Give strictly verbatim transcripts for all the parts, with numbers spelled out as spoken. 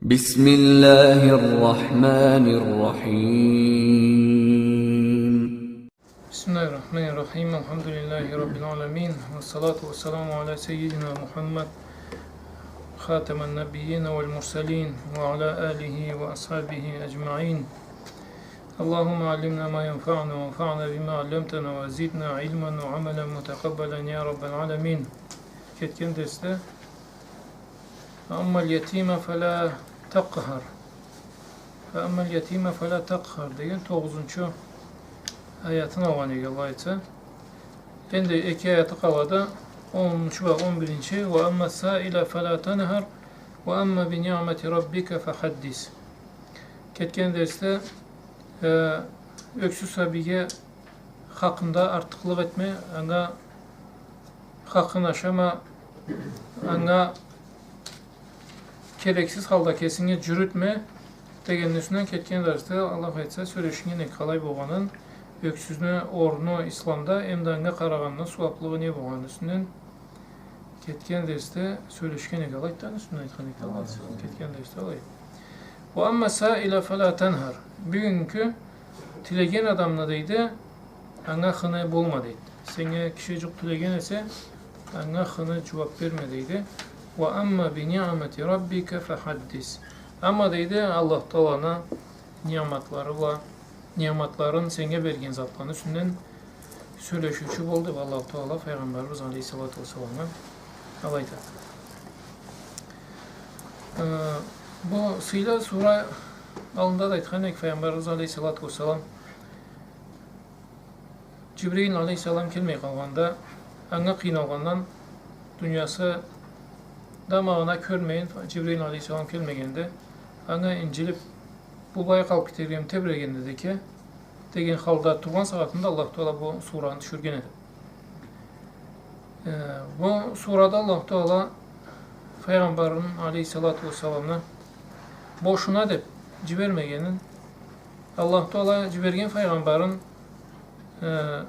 بسم الله الرحمن الرحيم. بسم الله الرحمن الرحيم. الحمد لله رب العالمين. والصلاة والسلام على سيدنا محمد خاتم النبيين والمرسلين وعلى آله وأصحابه أجمعين. اللهم علمنا ما ينفعنا وانفعنا بما علمتنا وزدنا علما وعملا متقبلا يا رب العالمين. Кетген дерсде فأما اليتيم فلا تقهر. فأما اليتيم فلا تقهر деген тогъузунчу аятын алгъан эдик, Аллах айтса. Энди эки аяты къалады, онунчу ва он биринчи. وأما السائل فلا تنهر وأما بنعمة ربك فحدث. Кетген дерсде, э, ёксюз сабийге хакъында артыкълыкъ этме, анга хакъын ашама, анга керексиз халда кесинги джюрютме дегенни юсюнден кетген дерсде, Аллах айтса, сёлешинген эдик къалай болгъанын, ёксюзню орну исламда, эм да анга къарагъанны сууаблыгъы не болгъанны юсюнден кетген дерсде сёлешген эдик, алайды да, аны юсюнден айтхан эдик, алайды. Алайды. Кетген дерсде алайды. وأما السائل فلا تنهر. Бюгюннгю тилеген адамны, дейди, анга хыны болма, дейди. Сеннге киши джукъ тилеген эсе, анга хыны джууаб берме, дейди. وأما بنعمة ربك فحدث. Амма, дейди, Аллах Тааланы ниъматлары бла, ниъматларын, сеннге берген затланы юсюнден сёлешиучю бол, деб Аллаху Таала Файгъамбарыбыз алейхиссалату уассаламгъа алай айтады. Э, бу сыйлы сура аллында да айтхан эдик, Файгъамбарыбыз алейхиссалату уассалам Джибрил алейхиссалам келмей къалгъанда, анга къыйналгъандан, дуниясы да магъана кёрмейин, Джибрил алейхиссалам келмегенде, анга инджилиб, бу былай къалыб кетерге тебрегенди деке, деген халда тургъан сагъатында Аллаху Таала бу сураны тюшюрген эди. Э, бу сурада Аллаху Таала Файгъамбарын алейхиссалату уассаламны бошуна деб джибермегенин, Аллаху Таала джиберген Файгъамбарын, э,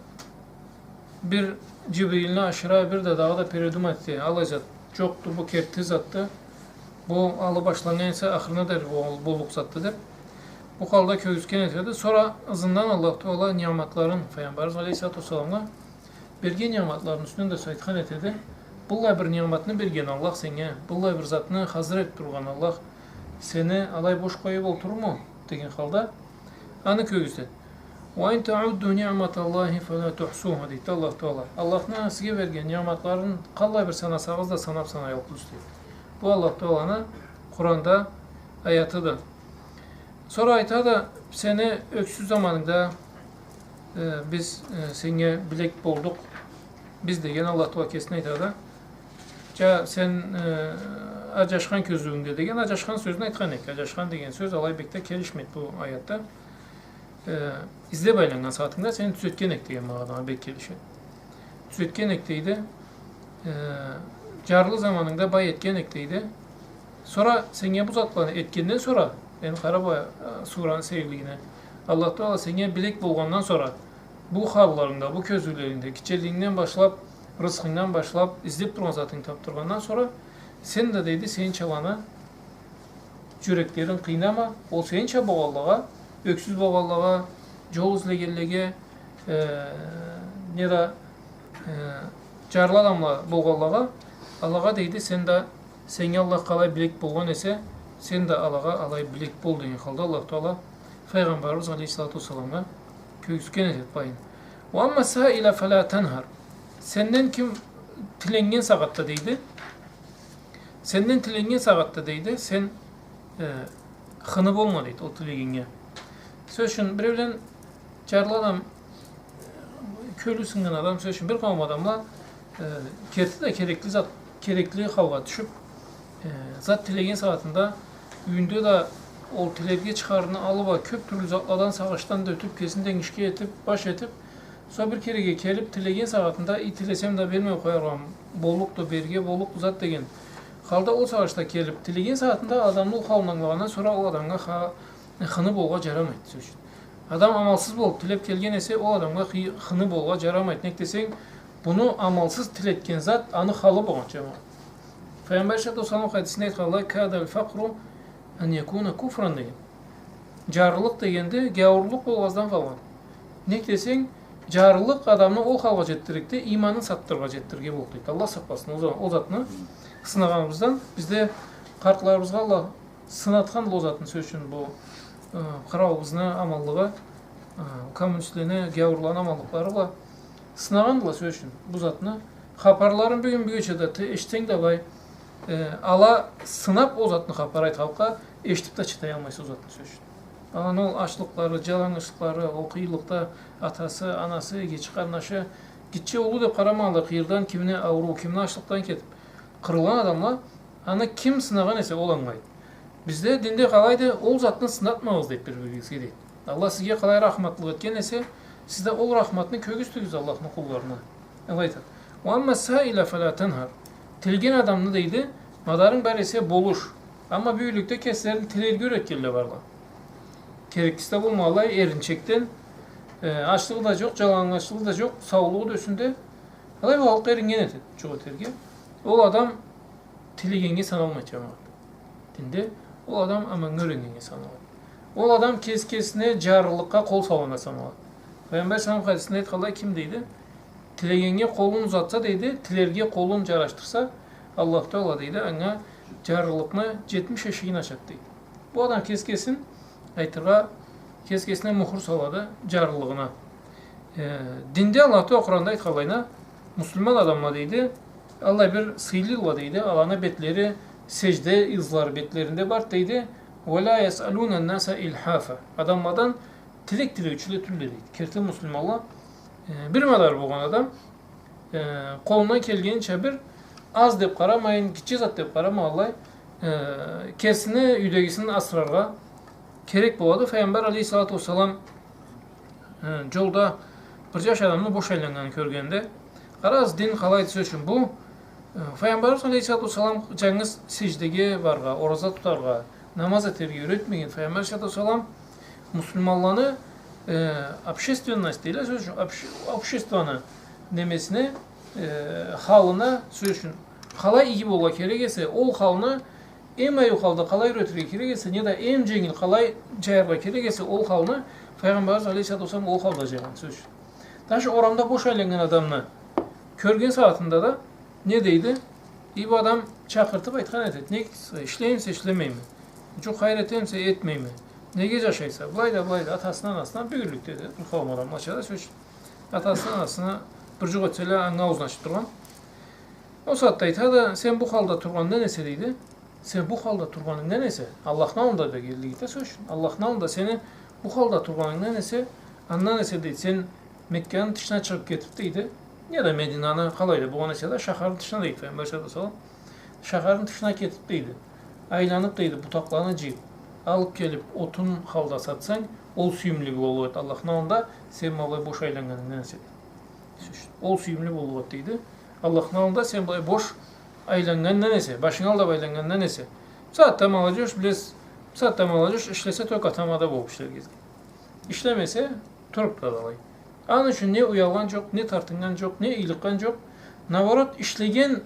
бир Джибрилни ашыра, бир да дагъыда передумать эте, алай зат джокъду, бу керти затды, бу алы башланнган эсе, ахырына дери бол-, боллукъ затды деб, бу халда кёргюзтген этеди. Сора ызындан Аллаху Таала ниъматларын, Файгъамбарыбыз алейхиссалату уассаламгъа берген ниъматларыны юсюнден да айтхан этеди. Быллай бир ниъматны берген Аллах сеннге, быллай бир затны хазыр этиб тургъан Аллах сени алай бош къоюб олтурурму? Деген халда аны кёргюзтеди. وإن تعدوا نعمة الله فلا تحصوها, дейди Аллах Таала. Аллахны сизге берген ниъматларын къаллай бир санасагъыз да, санаб санай аллыкъ тюлсюз, дейди. Бу Аллах Тааланы Къуранда аятыды. Сора айтады, сени ёксюз заманынгда, э, биз, э, сеннге билек болдукъ. Биз деген Аллах Таала кесин айтады. Джа, сен, э, аджашхан кёзюуюнгде деген аджашхан сёзню айтхан эдик. Аджашхан деген сёз алай бек да келишмейди бу аятда. Э, излеб айланнган сагъатынгда сени тюзетген эдик деген магъанагъа бек келишеди. Тюзетген эдик, дейди. Э, джарлы заманынгда бай этген эдик, дейди. Сора сеннге бу затланы этгенден сора, энди къара бу, э, сураны сейирлигине. Аллах Таала сеннге билек болгъандан сора, бу халларынгда, бу кёзюулерингде, гитчелигингден башлаб, рысхынгдан башлаб, излеб тургъан затынгы табдыргъандан сора, сен да, дейди, сеничаланы джюреклерин къыйнама, ол сенича болгъанлагъа, ёксюз болгъанлагъа, джол излегенлеге, э, неда, э, джарлы адамла болгъанлагъа, алагъа, дейди, сен да, сеннге Аллах къалай билек болгъан эсе, сен да алагъа алай билек бол деген халда Аллах Таала Файгъамбарыбыз алейхиссалату уассаламгъа кёргюзтген этеди былайын. وأما السائل فلا تنهر. Сенден ким тиленнген сагъатда, дейди, сенден тиленнген сагъатда, дейди, сен, э, хыны болма, дейди, ол тилегеннге. Сёз ючюн, биреулен джарлы адам, кёлю сыннган адам, сёз ючюн, бир къауум адамла, э, керти да керекли зат, керекли халгъа тюшюб, э, зат тилеген сагъатында юйюнде да ол тилерге чыгъарыны аллы бла кёб тюрлю затладан, сагъышдан да ётюб, кесин да энгишге этиб, баш этиб, сора бир кереге келиб тилеген сагъатында, и, тилесем да бермей къояргъа боллукъду, берирге боллукъду зат деген халда ол сагъышда келиб тилеген сагъатында адамны ол халын ангылагъандан сора ол адамгъа ха-, хыны болгъа джарамайды, сёз ючюн. Адам амалсыз болуб тилеб келген эсе, ол адамгъа хы-, хыны болгъа джарамайды. Нек десенг, буну амалсыз тилетген зат аны халы болгъанча. Файгъамбар алейхиссалату уассалам хадисинде айтханлай, كاد الفقر أن يكون كفرا деген. Джарлылыкъ дегенде, гяуурлукъ болгъандан къалгъан. Нек десенг, джарлылыкъ адамны ол халгъа джетдиририкди, ийманын сатдырыргъа джетдирирге боллукъду дейди. Аллах сакъласын ол за-, ол затны сынагъаныбыздан. Бизде къартларыбызгъа Аллах сынатханды ол затны, сёз ючюн, бу, э, къыралыбызны аманлыгъы, э, коммунистлени, гяуурланы аманлыкълары бла сынагъандыла, сёз ючюн, бу затны. Хапарларын бюгюн-бюгече да ты-, эшитсенг да былай, э, ала сынап ол затны хапар айт халкъгъа, эшитип да чыдаялмайса ол затны, сёз ючюн. Аланы ол ачлыкълары, джалангачлыкълары, ол къыйынлыкъда атасы, анасы, эгечи, къарнашы, гитче, уллу деп къарамайла, къыйырдан кимни ауруу, кимни ачлыкъдан кетип къырылгъан адамла, аны ким сынагъан эсе, ол ангылайды. Бизде динде къалайды, ол затны сынатмагъыз деп бир-биригизге дейди. Аллах сизге къалай рахматлыкъ этген эсе, сиз да ол рахматны кёргюзтюгюз Аллахны къулларына. Алай айтады. وأما السائل فلا تنهر. Тилеген адамны, дейди, мадарынг бар эсе, болуш. Амма бюгюнлюкде кеслерин тилерге юретгенле барла. Кереклиси да болмагъанлай, эринчекден, э, ачлыгъы да джокъ, джалангачлыгъы да джокъ, саулугъу да юсюнде. Алай бу халкъ эринген этеди, джукъ этерге. Ол адам тилегеннге саналмайды, джамагъат. Динде ол адам аманнга юренгеннге саналады. Ол адам кес-, кесине джарлылыкъгъа къол салгъаннга саналады. Пайгъамбар саллаллаху алейхи ва саллам хадисинде айтханлай, ким, дейди, тилегеннге къолун узатса, дейди, тилерге къолун джарашдырса, Аллах Тагъала, дейди, анга джарлылыкъны джетмиш эшигин ачады, дейди. Бу адам кес-, кесин айтыргъа, кес-, кесине мухур салады джарлылыгъына. Э, динде Аллах Тагъала Къуранда айтханлайына, муслиман адамла, дейди, аллай бир сыйлыла, дейди, аланы бетлери, сежде ызлары бетлеринде бар, дейди. ولا يسألون الناس إلحافا. Адамладан тилек тилеучюле тюлле, дейди. Керти муслиманла, э, бир мадар болгъан адам, э, къолундан келгенича бир аз деп къарамайын, гитче зат деп къарамайын, аллай, э, кесини, юйдегисин асраргъа керек болады. Файгъамбар алейхиссалату уассалам, э, джолда бир джаш адамны бош айланнганын кёргенде, къарагъыз, дин къалайды, сёз ючюн, бу, э, Файгъамбарыбыз алейхиссалату уассалам джангыз сеждеге барыргъа, ораза тутаргъа, намаз этерге юретмеген. Файгъамбар алейхиссалату уассалам муслиманланы, э, общественность дейле, сёз ючюн, обще-, обществону немесине, э, халына, сёз ючюн, къалай иги болургъа керек эсе, ол халны эм ариу халда къалай юретирге керек эсе, неда эм дженгил къалай джаяргъа керек эсе, ол халны Файгъамбарыбыз алейхиссалату уассалам ол халда джайгъан, сёз ючюн. Даже орамда бош айланнган адамны кёрген сагъатында да не дейди? И бу адам чакъыртып айтхан этеди. Нек, ишлеймисе, ишлемейми? Джукъ, хайыр этемисе, этмейми? Неге джашайса? Былай да, былай да, атасындан, анасындан, бюгюнлюкде да бир къауум адамлача да, сёз ючюн, атасындан, анасындан бир джукъ этселе, анга аузун ачып тургъан. Ол сагъатда айтады, сен бу халда тургъандан эсе, дейди, сен бу халда тургъанынгдан эсе, Аллахны аллында да келди, дейди, сёз ючюн. Аллахны аллында сени бу халда тургъанынгдан эсе, андан эсе, дейди, сен Мекканы тышына чыгъып кетип, дейди, неда Мединаны, къалай да болгъан эсе да, шахарны тышына, дейди, Файгъамбар саллаллаху алейхи ва саллам, шахарны тышына кетип, дейди, айланып, дейди, бутакъланы джыйып, алып келип, отун халда сатсанг, ол сюйюмлю боллукъ эди Аллахны аллында, сен ма былай бош айланнганынгдан эсе, дейди. Сёз ючюн, ол сюйюмлю боллукъ эди, дейди. Аллахны аллында сен былай бош айланнгандан эсе, башынгы аллап айланнгандан эсе. Бусагъатда молодёжь, билесиз, бусагъатда молодёжь ишлесе, только тамада болуп ишлерге излей. Ишлемесе, туруп да алай. Аны ючюн не уялгъан джокъ, не тартыннган джокъ, не ыйлыкъгъан джокъ. Наоборот, ишлеген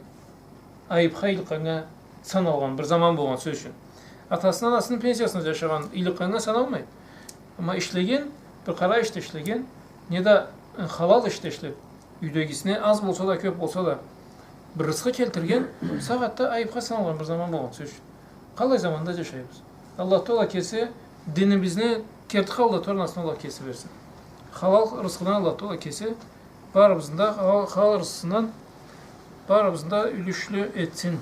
айыпха, ыйлыкъгъаннга саналгъан бир заман болгъан, сёз ючюн. Атасыны, анасыны пенсиясына джашагъан ыйлыкъгъаннга саналмайды. Амма ишлеген, бир къара ишде ишлеген, неда, э, халал ишде ишлеп, юйдегисине аз болса да, кёп болса да, бир рысхы келтирген, сагъатда айыпха саналгъан бир заман болгъан, сёз ючюн. Къалай заманда джашайбыз? Аллах Тагъала кеси динибизни керти халда тургъан насыбын Аллах кеси берсин. Халал рысхыдан Аллах Тагъала кеси барыбызны да халал, халал рысхысындан барыбызны да юлюшлю этсин.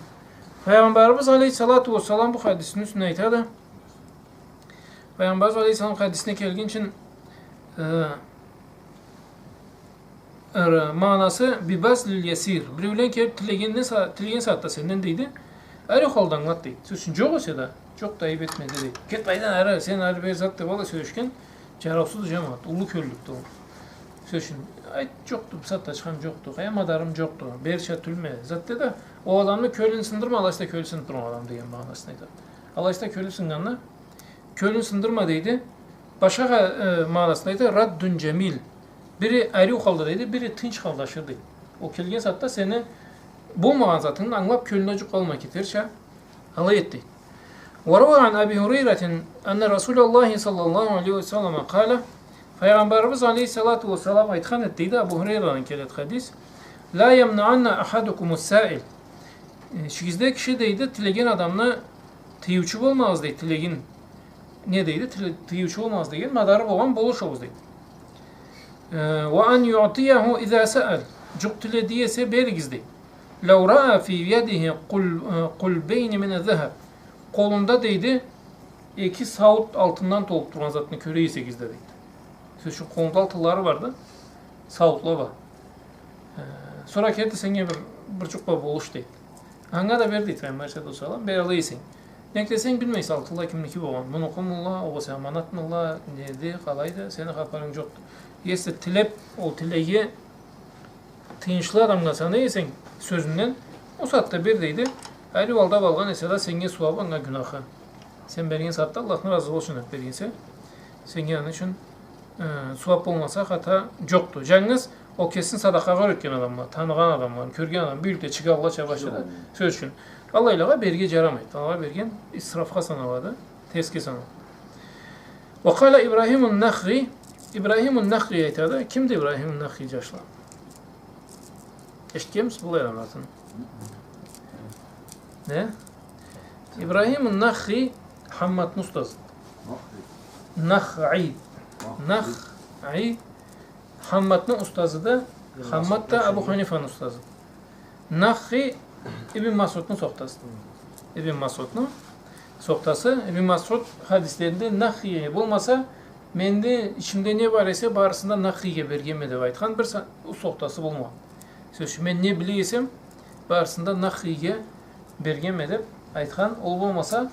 Файгъамбарыбыз алейхиссалату уассалам бу хадисни юсюнде айтады. Файгъамбарыбыз алейхиссалам хадисинде келгинчи, э, эр-, магъанасы, «ببذل اليسير». Биреулен келип тилегенде са-, тилеген сагъатда сенден, дейди, ариу халда ангылат, дейди. Сёз ючюн, джокъ эсе да, джокъ да, айып этме, дейди. Кет былайдан ары, сен ары бери зат деп алай сёлешген, джараусузду, джамагъат, уллу кёллюлюкдю ол. Сёз ючюн, айт, джокъду, бусагъатда ачхам джокъду, къайда мадарым джокъду, берча тюлме, зат де да, ол адамны кёлюн сындырма, алайса кёлю сынып тургъан адам деген магъанасын айтады. Алайса кёлю сыннганны, кёлюн сындырма, дейди. Башха, э, магъанасын айтады, «رد جميل». Бири ариу халда, дейди, бири тынч халда ашыр, дейди. Ол келген сагъатда сени болмагъан затынгы ангылап, кёлюнде джукъ къалмай кетерча, алай эт, дейди. وروى عن أبي هريرة أن رسول الله صلى الله عليه وسلم قال, Файгъамбарыбыз алейхиссалату уассалам айтхан эди, дейди, Абу Хурайрадан келеди хадис: «لا يمنعن أحدكم السائل». Э, ичигизде киши, дейди, тилеген адамны тыйыучу болмагъыз, дейди, тилегин. Не дейди? Тиле-, тыйыучу болмагъыз деген, мадары болгъан болушугъуз, дейди. Э, «وأن يعطيه إذا سأل». Джукъ тиледи эсе, беригиз, дейди. «لو رأى في يده قل-, э, قلبين من الذهب». Къолунда, дейди, эки сауут алтындан толуп тургъан затны кёре эсегиз да, дейди. Сёз ючюн, къолунда алтынлары бар да, сауутла бар. Э, сора келди, сеннге бир, бир джукъ бла болуш, дейди. Анга да бер, дейди Файгъамбар алейхиссалату уассалам, бер алай эсенг. Нек десенг, билмейсе алтынла кимники болгъан. Муну къумула, огъесе аманатмыла, неди, къалайды, сени хапарынг джокъду. Если тилеп, ол тилеги тыйыншлы адамгъа санай эсенг, сёзюнден, ол сагъатда бер, дейди. Ариу алдап алгъан эсе да, сеннге сууабы, анга гюнахы. Сен берген сагъатда Аллахны разылыгъы ючюн деп берген эсе, сеннге аны ючюн, э, сууаб болмаса, хата джокъду. Джангыз ол кесин садакъагъа юретген адамла, таныгъан адамла, кёрген адам, бюлте, чыгъалла, чабашыла, сёз ючюн. Аллайлагъа берирге джарамайды. Аллайлагъа берген исрафха саналады, терсге саналады. وقال إبراهيم النخعي, Ибрахим ан-Нахи айтады. Кимди Ибрахим ан-Нахи, джашла? Эшитгенмисиз быллай адамны атын? Не? Ибрахим ан-Нахи Хаммадны устазы. Нахи. Нахи. Хаммадны устазы да, Хаммад да Абу Ханифаны устазы. Нахи Ибн Масъудну сохтасы. Ибн Масъудну сохтасы. Ибн Масъуд хадислеринде, Нахи болмаса, менде ичимде не бар эсе, барысын да Нахиге бергенме деп айтхан бир са-, сохтасы болмагъан. Сёз ючюн, мен не биле эсем, барысын да Нахиге бергенме деп айтхан. Ол болмаса,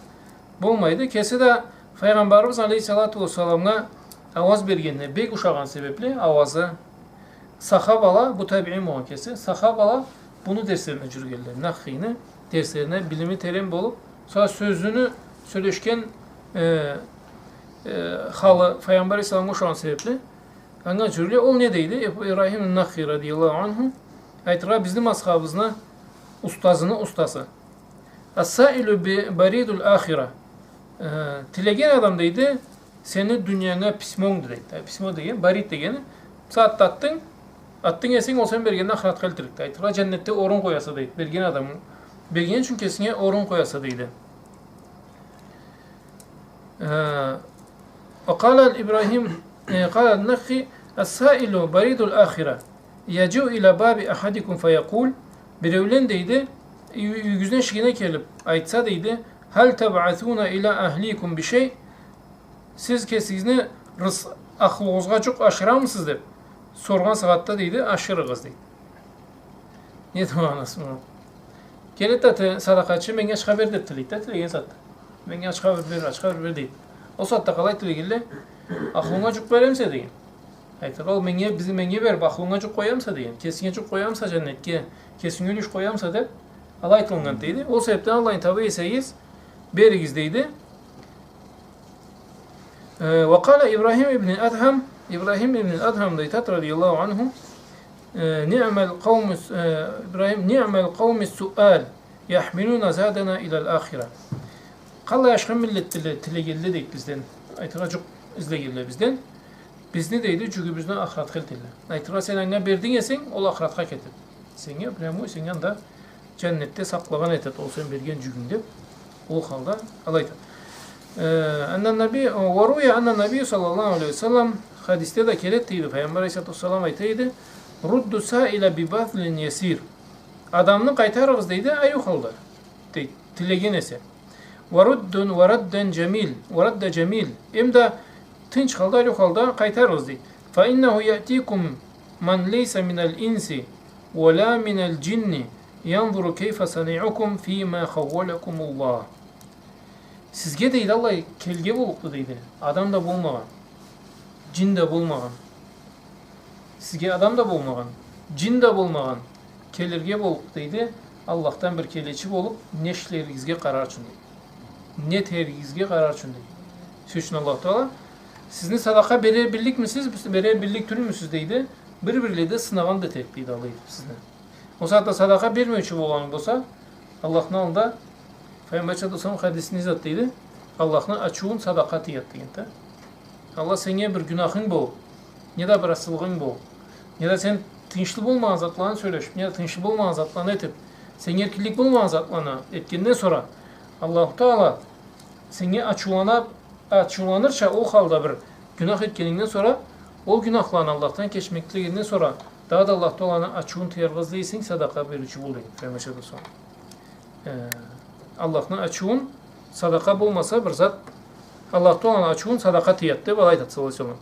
болмайды. Кеси да Файгъамбарыбыз алейхиссалату уассаламгъа ауаз бергенине бек ушагъан себепли, ауазы, сахабала, бу табиин болгъан кеси, сахабала буну дерслерине джюрюгенле, Нахини дерслерине, билими терен болуп, сора сёзюню, сёлешген, э, э, халы Файгъамбар алейхиссаламгъа ушагъан себепли, анга джюрюле. Ол не дейди? Иб-, Ибрахим ан-Нахи радияллаху анху айтыргъа, бизни мазхабыбызны устазыны устасы. «السائل ب-, بريد الآخرة». Э, тилеген адам, дейди, сени дуньянга письмонгду, дейди. Э, письмо деген, барид дегени, сагъатда атдынг, атдынг эсенг, ол сен бергенни ахыратха элтирикди. Айтыргъа, джаннетде орун къояса, дейди. Берген адам, берген ючюн кесинге орун къояса, дейди. Э, وقال إبراهيم، э, قال النخعي: «السائل بريد الآخرة يجيء إلى باب أحدكم فيقول», биреулен, дейди, ю-, юйюгюзню эшигине келип айтса, дейди, «هل تبعثون إلى أهليكم بشيء», сиз кесигизни рыс-, ахлугъугъузгъа джукъ ашырамысыз деп соргъан сагъатда, дейди, ашырыгъыз, дейди. Не магъанасы бар? Келеди да те-, садакъачы, меннге ачха бер деп тилейди да, тилеген сагъатда. Меннге ачха бир бер, ачха бир бер дейди. Ол сагъатда къалай тилегенле? Ахлугъунга джукъ беремисе деген. Айтыргъа, ол меннге, бизни меннге берип, ахлугъунга джукъ къоямыса деген. Кесинге джукъ къоямыса джаннетге, кесинге юлюш къоямыса деп, алай айтылгъан дейди. Ол себепден аллайын таба эсегиз, беригиз дейди. Э, وقال إبراهيم بن أدهم, Ибрахим ибн Адхам да айтады, радияллаху анху, э, نعم القوم الس-, э, Ибрахим, نعم القوم السؤال يحملون زادنا إلى الآخرة. Къаллай ашхы миллетдиле тилегенле, дейди, бизден. Айтыргъа, джукъ излегенле бизден. Бизни, дейди, джюгюбюзню ахыратха элтелле. Айтыргъа, сен анга бердинг эсенг, ол ахыратха кетеди. Сеннге прямой, сеннге анда джаннетде сакълагъан этеди ол сен берген джюгюнг деп, ол халда алай айтады. Э, أن النبي، وروي أن النبي صلى الله عليه وسلم, хадисде да келеди, дейди, Файгъамбар алейхиссалату уассалам айта эди: «رد السائل ببذل يسير». Адамны къайтарыгъыз, дейди, ариу халда, дейди, тилеген эсе. «ورد، وردا جميل، وردا جميل». Эм да тынч халда, ариу халда къайтарыгъыз, дейди. «فإنه يأتيكم من ليس من الإنس ولا من الجن ينظر كيف صنيعكم فيما خولكم الله». Сизге, дейди, аллай келирге боллукъду, дейди. Адам да болмагъан, джин да болмагъан. Сизге адам да болмагъан, джин да болмагъан. Келирге боллукъду, дейди, Аллахдан бир келечи болуп, не ишлеригизге къарар ючюн, дейди. Не этеригизге къарар ючюн, дейди. Сёз ючюн, Аллаху Тагъала, сизни садакъа бере билликмисиз, бере биллик тюлмюсюз, дейди. Бир-бирледе сынагъан да этерик, дейди, алай этип сизни. Ол сагъатда садакъа бермеучю болгъанынг болса, Аллахны аллында Пайгъамбар саллаллаху алейхи ва саллам хадисинде не зат дейди? Аллахны ачыуун садакъа тыяды деген да. Аллах сеннге бир гюнахынг болуб, неда бир асылыгъынг болуб, неда сен тыйыншлы болмагъан затланы сёлешиб, неда тыйыншлы болмагъан затланы этиб, сеннге эркинлик болмагъан затланы этгенден сора, Аллаху Таала сеннге ачыуланыб, ачыуланырча ол халда бир гюнах этгенингден сора, ол гюнахланы Аллахдан кечмек тилегенден сора, дагъыда Аллаху Тааланы ачыуун тыяргъа излей эсенг, садакъа бериучю бол деген Пайгъамбар саллаллаху алейхи ва саллам. Э, Аллахны ачыуун садакъа болмаса бир зат, Аллаху Тааланы ачыуун садакъа тыяды деб алай айтады саллаллаху алейхи ва саллам.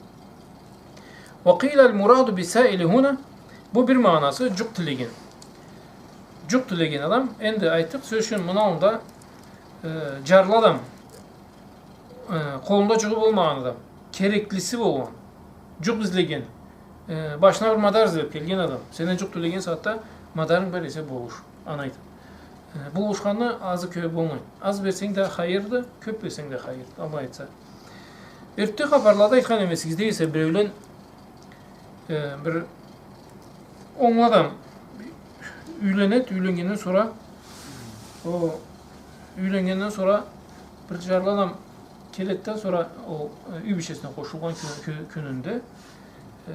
وقيل المراد بالسائل هنا, бу бир магъанасы джукъ тилеген. Джукъ тилеген адам, энди айтдыкъ, сёз ючюн, мынау да, э, джарлы адам, э, къолунда джугъу болмагъан адам, кереклиси болгъан, джукъ излеген, э, башына бир мадар излеб келген адам, сенден джукъ тилеген сагъатда мадарынг бар эсе болуш, аны айтады. Э, болушханны азы кёб болмайды. Аз берсенг да хайырды, кёб берсенг да хайырды, Аллах айтса. Эртде хапарлада айтхан эмесигиз дей эсе, биреулен, э, бир онглу адам юйленеди, юйленнгенден сора, о, юйленнгенден сора бир джарлы адам келеди да, сора ол, э, юй бийчесине къошулгъан кю-, кю-, кюнюнде, э,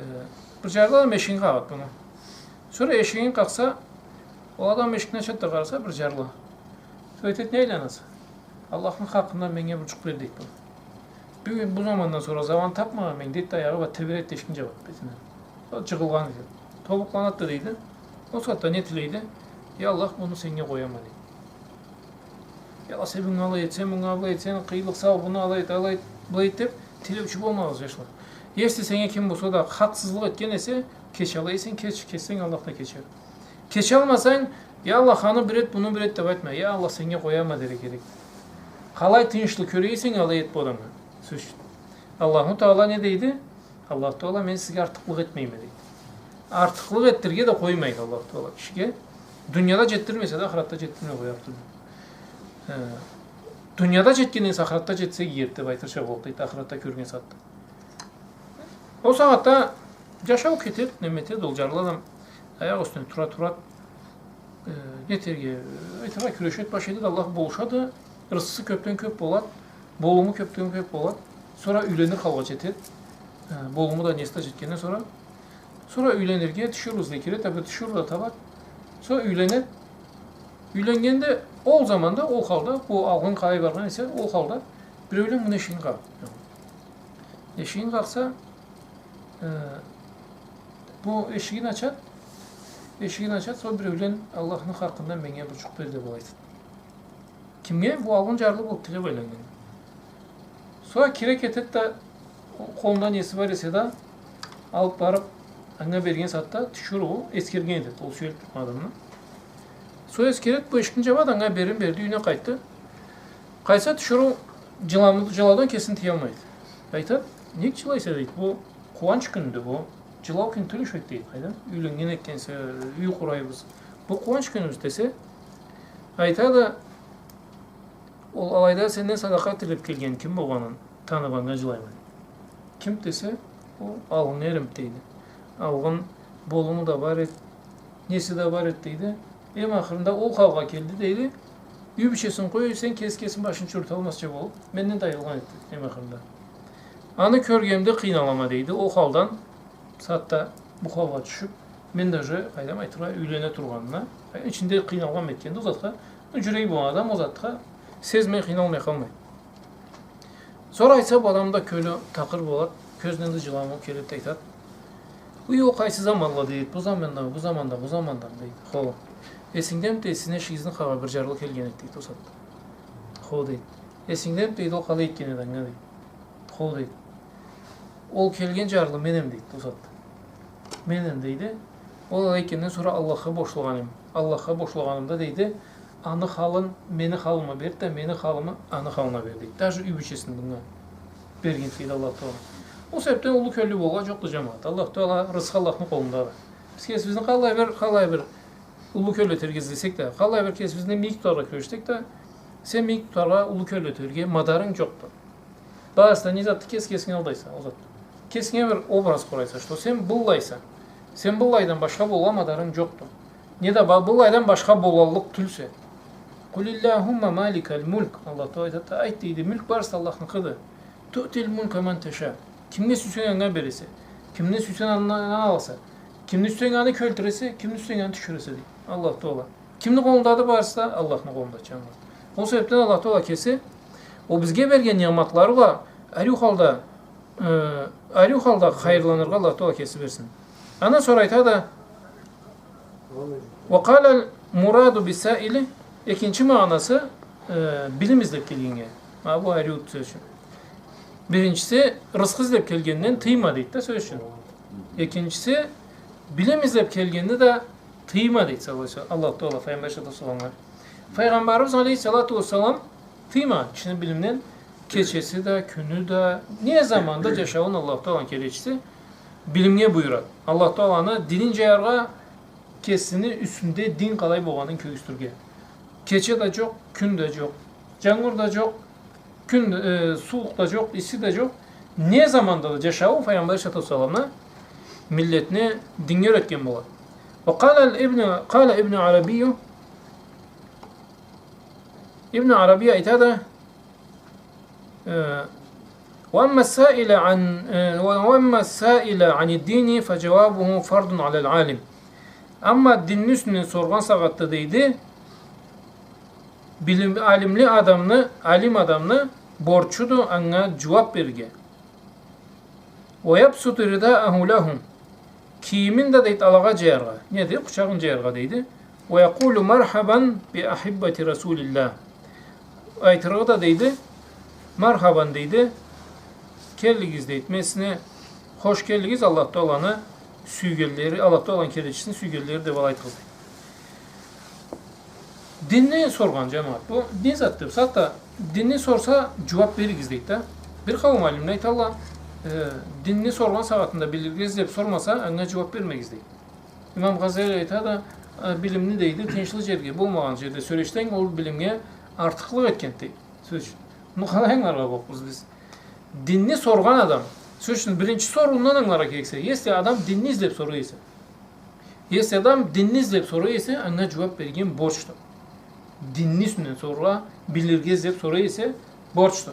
бир джарлы адам эшигин къагъады муну. Сора эшигин къакъса, ол адам эшикни ачады да къараса, бир джарлы. Сора айтады: «Не айланаса?» «Аллахны хакъындан меннге бир джукъ бер», — дейди бу. Бюгюн бу замандан сора заман табмагъанма мен, дейди да, аягъы бла тебиреди да эшикни джабады бетине. Сора джыгъылгъан экен. Тобукъланады да дейди. Ол сагъатда не тилейди? «Я Аллах, муну сеннге къояма», — дейди. «Я Аллах, сен мынга алай эт, сен мынга былай эт, сен къыйынлыкъ сал, муну алай эт, алай эт, былай эт», — деб, тилеучю болмагъыз, джашла. Если сеннге ким болса да хакъсызлыкъ этген эсе, кечалай эсенг, кеч, кечсенг, Аллах да кечер. Кечалмасанг, «Я Аллах, аны бир эт, муну бир эт», — деб айтма. «Я Аллах, сеннге къояма», — дерге керек. Къалай тыйыншлы кёре эсенг, алай эт бу адамгъа. Сёз ючюн. Аллаху Таала не дейди? Аллаху Таала: «Мен сизге артыкълыкъ этмейме», — дейди. Артыкълыкъ этдирирге да къоймайды Аллаху Таала кишиге. Дунияда джетдирмесе да, ахыратда джетдирмей къоярыкъды. Э, дунияда джетген эсе, ахыратда джетсе иги эди деб айтырча боллукъду, дейди, ахыратда кёрген сагъатда. Ол сагъатда джашау кетеди, неме этеди, ол джарлы адам аякъ юсюне тура турады. Э, не этерге, э, айтыргъа кюрешеди, баш этеди, Аллах болушады, рысхысы кёбден кёб болады, болуму кёбден кёб болады. Сора юйленир халгъа джетеди. Э, болуму да, неси да джетгенден сора, сора юйленирге тиширыу излей келеди, а бир тиширыу да табады. Сора юйленеди. Юйленнгенде, ол заманда, ол халда, бу алгъын къалай баргъан эсе, ол халда биреулен муну эшигин къагъады. Эшигин къакъса, э, бу эшигин ачады, эшигин ачады, сора биреулен: «Аллахны хакъындан меннге бир джукъ бер», — деб алай айтады. Кимге? Бу алгъын джарлы болуб тилеб айланнган. Сора кире кетеди да, къолунда неси бар эсе да, алыб барыб, анга берген сагъатда тиширыу эсгерген этеди ол сюелиб тургъан адамны. Сора эсгереди, бу эшикни джабады, анга беририн берди, юйюне къайтды. Къайтса, тиширыу джылам-, джылаудан кесин тыялмайды. Айтады: «Нек джылайса?» — дейди. «Бу къууанч кюнюдю бу. Джылау кюн тюлмю эди?» — дейди. «Къайдан? Юйленнген экенсе, юй къурайбыз. Бу къууанч кюнюбюз», — десе, айтады: «Ол алайда сенден садакъа тилеб келген ким болгъанын таныб, анга джылайма». «Ким?» — десе, «Ол алгъын эримди», — дейди. «Алгъын болуму да бар эди, неси да бар эди», — дейди. «Эм ахырында ол халгъа келди», — дейди. «Юй бийчесин къой, сен кеси кесин башын чуруталмазча болуб, менден да айрылгъан эди», — дейди, эм ахырында. «Аны кёргенимде къыйналама», — дейди. «Ол халдан, сагъатда бу халгъа тюшюб, мен даже, къайдам, айтыргъа, юйлене тургъанына, ичинде къыйналгъанма этгенди ол затха. Джюреги болгъан адам ол затха сезмей, къыйналмай къалмайды». Сора айтса, бу адамны да кёлю такъыр болады, кёзюнден да джыламукъ келеди да айтады: «Уй, ол къайсы заманла?» — дейди. «Бу заманда, бу заманда, бу заманда», — дейди. «Хо. Эсингдеми?» — дейди. «Сизни эшигигизни къагъа бир джарлы келген эди», — дейди, — «ол сагъатда». «Хо», — дейди. «Эсингдеми?» — дейди. «Ол къалай этген эди анга?» — дейди. «Хо», — дейди. «Ол келген джарлы мен эм», — дейди, — «ол сагъатда. Мен эм», — дейди. «Ол алай этгенден сора Аллахха бошлагъан эм. Аллахха бошлагъанымда», — дейди, «аны халын мени халыма берди да, мени халымы аны халына берди», — дейди. Даже юй бийчесин мынга берген, дейди, Аллах Таала. Ол себебден уллу кёллю болгъан джокъду, джамагъат. Аллах Таала, рысхы Аллахны къолундады. Биз кесибизни къалай бир, къалай бир уллу кёллю этерге излесек да, къалай бир кесибизни мийик тутаргъа кюрешсек да, сен мийик тутаргъа, уллу кёллю этерге мадарынг джокъду. Барысы да не затды, кес-, кесинге алдайса, ол затды. Кесинге бир образ къурайса, что сен быллайса. Сен быллайдан башха болургъа мадарынг джокъду. Неда ба-, быллайдан башха болаллыкъ тюлсе. «Къулиллахумма маликал мульк». Аллах Тагъала айтады, айт, дейди, мюлк барысы Аллахныкъыды. «Туътил мулька ман таша». Кимге сюйсенг, анга бересе. Кимни сюйсенг, андан аласа. Кимни сюйсенг, аны кёлтюресе, кимни сюйсенг, аны тюшюресе, дейди Аллах Тагъала. Кимни къолундады барысы да? Аллахны къолунда, джамагъат. Ол себебден Аллах Тагъала кеси ол бизге берген ниъматлары бла ариу халда, э, ариу халда хайырланыргъа Аллах Тагъала кеси берсин. Андан сора айтады, «Ва къалал мураду бис-саили», экинчи магъанасы, э, билим излеп келгеннге. Ма бу ариу сёз ючюн. Биринчиси, рызкъы излеп келгенден тыйма, дейди да, сёз ючюн. Экинчиси, билим излеп келгенни да тыйма, дейди, саллаллаху алейхи ва саллам, Аллах Тагъала Файгъамбар алейхиссалату уассаламгъа. Файгъамбарыбыз алейхиссалату уассалам тыймагъан кишини билимден, кечеси да, кюню да, не заманда джашауун Аллах Тагъаланы келечиси билимге буюрады. Аллах Тагъаланы динин джаяргъа, кесини юсюнде дин къалай болгъанын кёргюзтюрге. Кече да джокъ, кюн да джокъ, джангур да джокъ, кюн, э, сууукъ да джокъ, исси да джокъ. Не заманда да джашауун Файгъамбар алейхиссалату уассаламны миллетине динге юретген болады. Ва къала ибну, къала Ибну Арабийю, Ибну Арабий айтады, э, «Ва амма саила ан, э, ва, ва амма саила ани дини фа джауабуху фардун алал алим». Амма динни юсюнден соргъан сагъатда, дейди, билим, алимли адамны, алим адамны борчуду анга джууап берирге. «Ва ябсуту ридааху лахум». Кийимин да, дейди, алагъа джаяргъа. Неди? Къучагъын джаяргъа, дейди. «Ва якъулу мархабан би ахиббати Расулиллах». Айтыргъа да, дейди, «Мархабан», дейди, «келлигиз», дейди. «Мен сизни хош келлигиз, Аллах Тагъаланы сюйгенлери, Аллах Тагъаланы келечисини сюйгенлери», деб алай айтыргъа. Динни соргъан, джамагъат. Бу не затды? Бусагъатда динни сорса, джууап беригиз, дейди да. Бир къауум алимле айталла, э, динни соргъан сагъатында билирге излеб сормаса, анга джууап бермегиз, дейди. Имам Гъазали айтады, э, билимни, дейди, тынчлы джерге, болмагъан джерде сёлешсенг, ол билимге артыкълыкъ этгенди, дейди. Сёз ючюн. Муну къалай ангыларгъа боллукъбуз биз? Динни соргъан адам, сёз ючюн, биринчи соруундан ангыларгъа керексе, если адам динни излеб сорай эсе, если адам динни излеб сорай эсе, анга джууап берген борчду. Динни юсюнден соргъа, билирге излеб сорай эсе, борчду.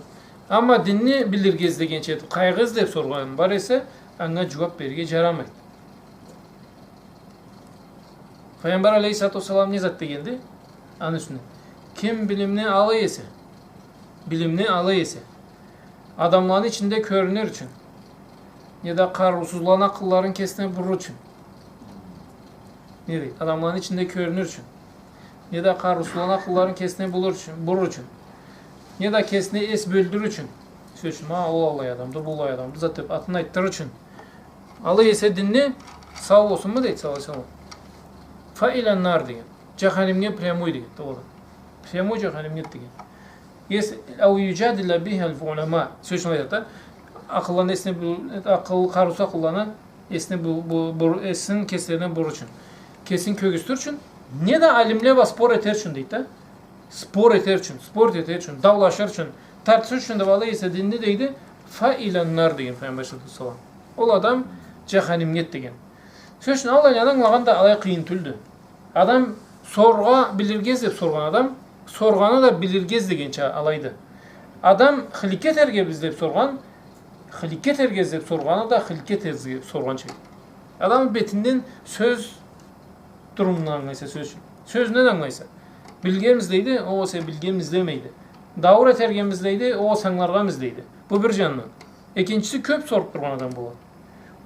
Амма динни билирге излегенча этиб, къайгъы излеб соргъан бар эсе, анга джууап берирге джарамайды. Файгъамбар алейхиссалату уассалам не зат дегенди? Аны юсюнден. Ким билимни алай эсе, билимни алай эсе, адамланы ичинде кёрюнюр ючюн, неда къарыусузланы акъылларын кесине бурур ючюн. Не дейди? Адамланы ичинде кёрюнюр ючюн, неда къарыусузланы акъылларын кесине булур ючюн, бурур ючюн, неда кесине эс бёлдюрюр ючюн. Сёз ючюн, ма, ол аллай адамды, бу быллай адамды, зат деб, атын айтдырыр ючюн. Алай эсе динни, сау болсунму, дейди, саллаллаху алейхи ва саллам. «Фа илан нар», деген. Джаханимге прямой деген, туура. Прямой джаханимге деген. Если, «ау юджадила бихал уляма». Сёз ючюн айтады да, акъылланы эсине бу-, акъыл, къарыусуз акъылланы эсине бу-, бу-, бу-, эсин кеслерине буруур ючюн. Кесин кёргюзтюр ючюн. Неда алимле бла спор этер ючюн, дейди да. Спор этер ючюн, спор этер ючюн, даулашыр ючюн, тартышыр ючюн деб алай эсе динни, дейди, «фа илан нар», деген Файгъамбар алейхиссалату уассалам. Ол адам джаханимге деген. Сёз ючюн, аллай ангылагъан да алай къыйын тюлдю. Адам соргъа, билирге излеб соргъан адам, соргъаны да билирге излегенча алайды. Адам хыликке этерге излеб соргъан, хыликке этерге излеб соргъаны да хыликке этерге излеб соргъанча. Адам бетинден сёз дурумундан ангылайса, сёз ючюн. Сёзюнден ангылайса. Билгенме излейди, ол эсе билгенме излемейди. Дауур этергеми излейди, ол эсе ангыларгъамы излейди. Бу бир джанындан. Экинчиси, кёб соруб тургъан адам болады.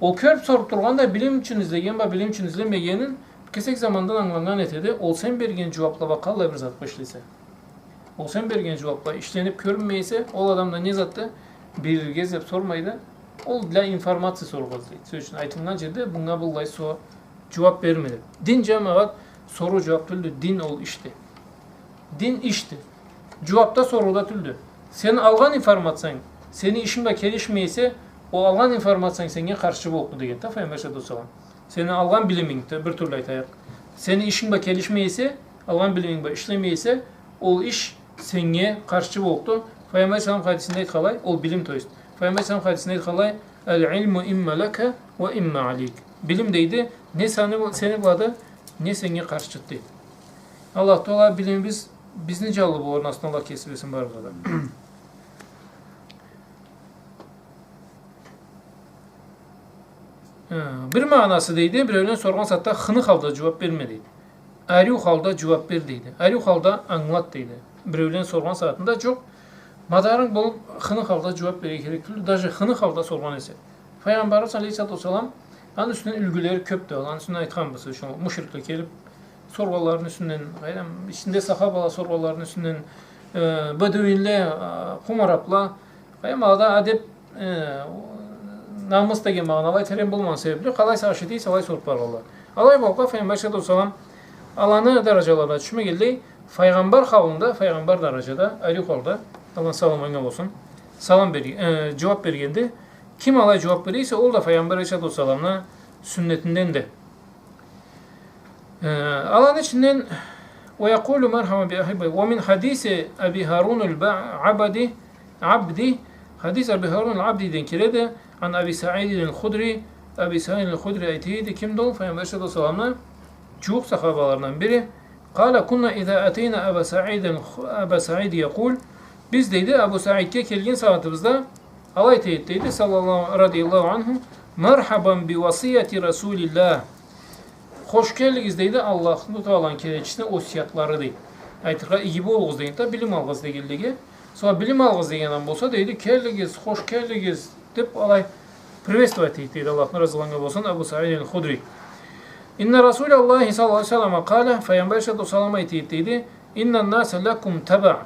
Ол кёб соруб тургъан да билим ючюн излеген бла билим ючюн излемегенин кесек замандан ангыланнган этеди. Ол сен берген джууабла бла къаллай бир затха ишлесе. Ол сен берген джууабла ишлениб кёрюнмей эсе, ол адамда не затды? Билирге излеб сормайды. Ол для информации сорургъа излейди. Сёз ючюн, айтылгъан джерде, мынга быллай сор, джууаб берме деб. Дин, джамагъат, соруу-джууаб тюлдю, дин ол ишди. Дин ишди. Джууаб да, соруу да тюлдю. Сен алгъан информациянг сени ишинг бла келишмей эсе, ол алгъан информациянг сеннге къаршчы боллукъду дегенди да Файгъамбар алейхиссалату уассалам. Сени алгъан билиминг да, бир тюрлю айтайыкъ, сени ишинг бла келишмей эсе, алгъан билиминг бла ишлемей эсе, ол иш сеннге къаршчы боллукъду. Файгъамбар алейхиссалам хадисинде айтханлай, ол билим, то есть. Файгъамбар алейхиссалам хадисинде айтханлай, «Аль-ильму имма лака ва имма алейк». Билим, дейди, не сени, сени блады, не сеннге къаршчыды, дейди. Аллах Тагъала билимибиз Бизни джанлы болурну астына Аллах кеси билсин барыбызгъа да. Э, бир магъанасы, дейди, биреулен соргъан сагъатда хыны халда джууаб берме, дейди. Ариу халда джууаб бер, дейди. Ариу халда ангылат, дейди. Биреулен соргъан сагъатында джукъ мадарынг болуб хыны халда джууаб берирге керек тюлдю, даже хыны халда соргъан эсе. Файгъамбарыбыз алейхиссалату уассалам, аны юсюнден юлгюлери кёбдю, аны юсюнден айтханбыз, шо мушрикле келиб соргъанларыны юсюнден, къайдам, ичинде сахабала соргъанларыны юсюнден, э, бедуинле, э, къум арабла, къайдам, алада адеб, э, намыс деген магъана алай терен болмагъан себебли, къалайса ашай дейсе, алай соруб баргъанла. Алай болгъа, Файгъамбар алейхиссалату уассалам аланы дараджаларына тюшмегенлей, файгъамбар халында, файгъамбар дараджада, ариу халда, Аллахны саламы анга болсун, салам бер-, э, джууаб бергенди. Ким алай джууаб бере эсе, ол да Файгъамбар алейхиссалату уассаламны сюннетинденди. Э, аланы ичинден: «ويقول مرحبا بأحبة». ومن حديث أبي هارون العبدي، عبدي، хадис Аби Харун аль-Абдиден келеди, عن أبي سعيد الخدري, Аби Саид аль-Худри айта эди, кимди ол? Файгъамбар алейхиссалату уассаламны джууукъ сахабаларындан бири. قال: «كنا إذا أتينا أبا سعيد الخ-، أبا سعيد يقول». Биз, дейди, Абу Саидге келген сагъатыбызда, алай айта эди, дейди, саллаллаху, радияллаху анху: «مرحبا بوصية رسول الله». Хош келдигиз, дейди, Аллаху Тааланы келечисине осиятлары, дейди. Айтыргъа, иги болугъуз дегенди да, билим алыгъыз дегенлиги. Сора билим алыгъыз деген адам болса, дейди, келдигиз, хош келдигиз, деб алай приветствовать эте эди, Аллахдан разы болгъан болсун, Абу Саид аль-Худри. «إن رسول الله صلى الله عليه وسلم قال», Файгъамбар алейхиссалату уассалам айта эди, дейди: «إن الناس لكم تبع».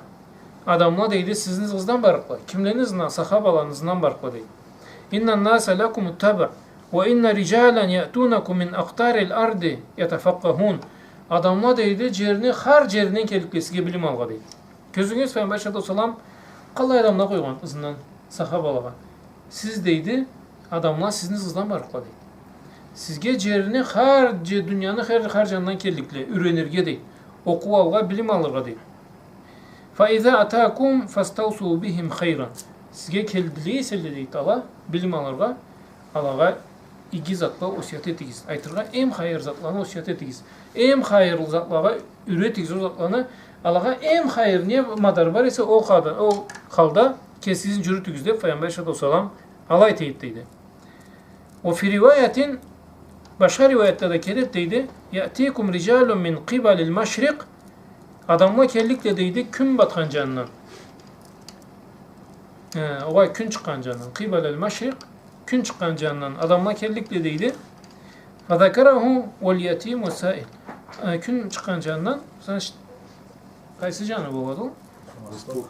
Адамла, дейди, сизни ызыгъыздан барлыкъла. Кимлени ызындан? Сахабаланы ызындан барлыкъла, дейди. «إن الناس لكم تبع وإن رجالا يأتونكم من أقطار الأرض يتفقهون». Адамла, дейди, джерни хар джеринден келликле сизге билим алгъа, дейди. Кёрюгюз, Файгъамбар алейхиссалату уассалам къаллай адамла къойгъан ызындан сахабалагъа. Сиз, дейди, адамла сизни ызыгъыздан барлыкъла, дейди. Сизге джерни хар дже-, дунияны хар, хар джанындан келликле, юренирге, дейди. Окъуу алыргъа, билим алыргъа, дейди. «فإذا أتاكم فاستوصوا بهم خيرا». Сизге келдиле эселе, дейди, ала, билим алыргъа, алагъа иги затла осият этигиз. Айтыргъа, эм хайыр затланы осият этигиз. Эм хайырлы затлагъа юретигиз ол затланы. Алагъа эм хайыр не мадар бар эсе, ол халда, ол халда кесигизни джюрютюгюз, деб Файгъамбар алейхиссалату уассалам алай айта эди, дейди. «وفي رواية», башха риуаятда да келеди, дейди, «يأتيكم رجال من قبل المشرق». Адамла келликле, дейди, кюн батхан джанындан. Э, огъай, кюн чыкъгъан джанындан. «قبل المشرق», кюн чыкъгъан джанындан адамла келликле, дейди. «فذكره واليتيم والسائل». Э, кюн чыкъгъан джанындан, сен ш-, къайсы джаны болады ол? Восток.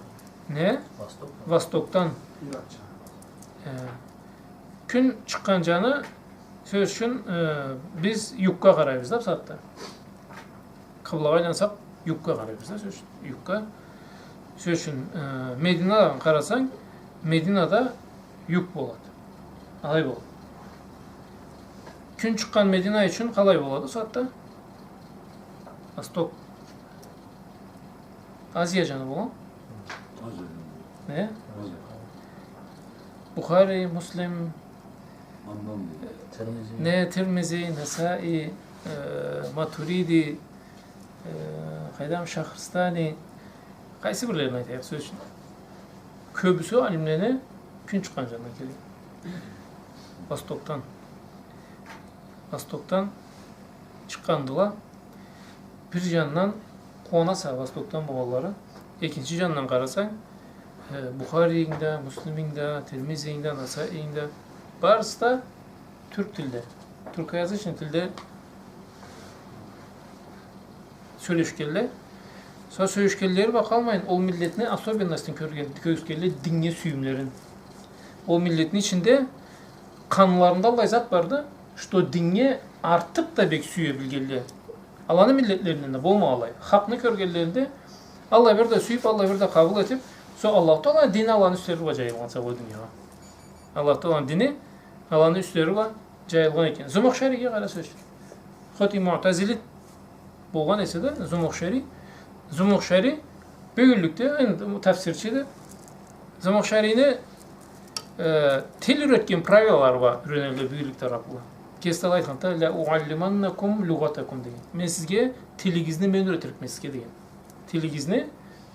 Не? Восток. Востокдан. Ирак джаны. Э, кюн чыкъгъан джаны, сёз ючюн, э, биз юггъа къарайбыз да бусагъатда. Къыблагъа айлансакъ, юггъа къарайбыз да, сёз ючюн, юггъа. Сёз ючюн, э, Мединадан къарасанг, Мединада юг болады. Алай болады. Кюн чыкъгъан Медина ючюн къалай болады бусагъатда? Восток. Азия джаны бола? Азия джаны бола. Не? Азия. Бухари, Муслим, Андан дейди. Тирмизи. Не, Тирмизи, Насаи, э, Матуриди, э, къайдам, Шахристани, къайсы бирлерин айтайыкъ, сёз ючюн. Кёбюсю алимлени кюн чыкъгъан джанындан келген. Востокдан. Востокдан чыкъгъандыла. Бир джанындан къууанаса Востокдан болгъанлары, экинчи джанындан къарасанг, э, Бухарийинг да, Муслиминг да, Тирмизийинг да, Насаийинг да, барысы да тюрк тилде, тюркоязычный тилде сёлешгенле. Сора сёлешгенлери бла къалмайын, ол миллетни особенностун кёрген, кёргюзтгенле диннге сюйюмлерин. Ол миллетни ичинде къанларында аллай зат барды, что диннге артыкъ да бек сюе билгенле. Аланы миллетлеринден да болмагъанлай. Хакъны кёргенлеринде, аллай бир да сюйюб, аллай бир да къабыл этиб, сора Аллаху Тааланы дини аланы юслери бла джайылгъан сора ол дуниягъа. Аллаху Тааланы дини аланы юслери бла джайылгъан экен. Замахшариге къара, сёз ючюн. Хоть и муътазили болгъан эсе да, Замахшари, Замахшари бюгюнлюкде энди тафсирчиди. Замахшарини, э, тил юретген правилалары бла юренелле бюгюнлюкде арабла. Кеси да айтханды, «لأعلمنكم لغتكم» деген. Мен сизге тилигизни мен юретирикме сизге деген. Тилигизни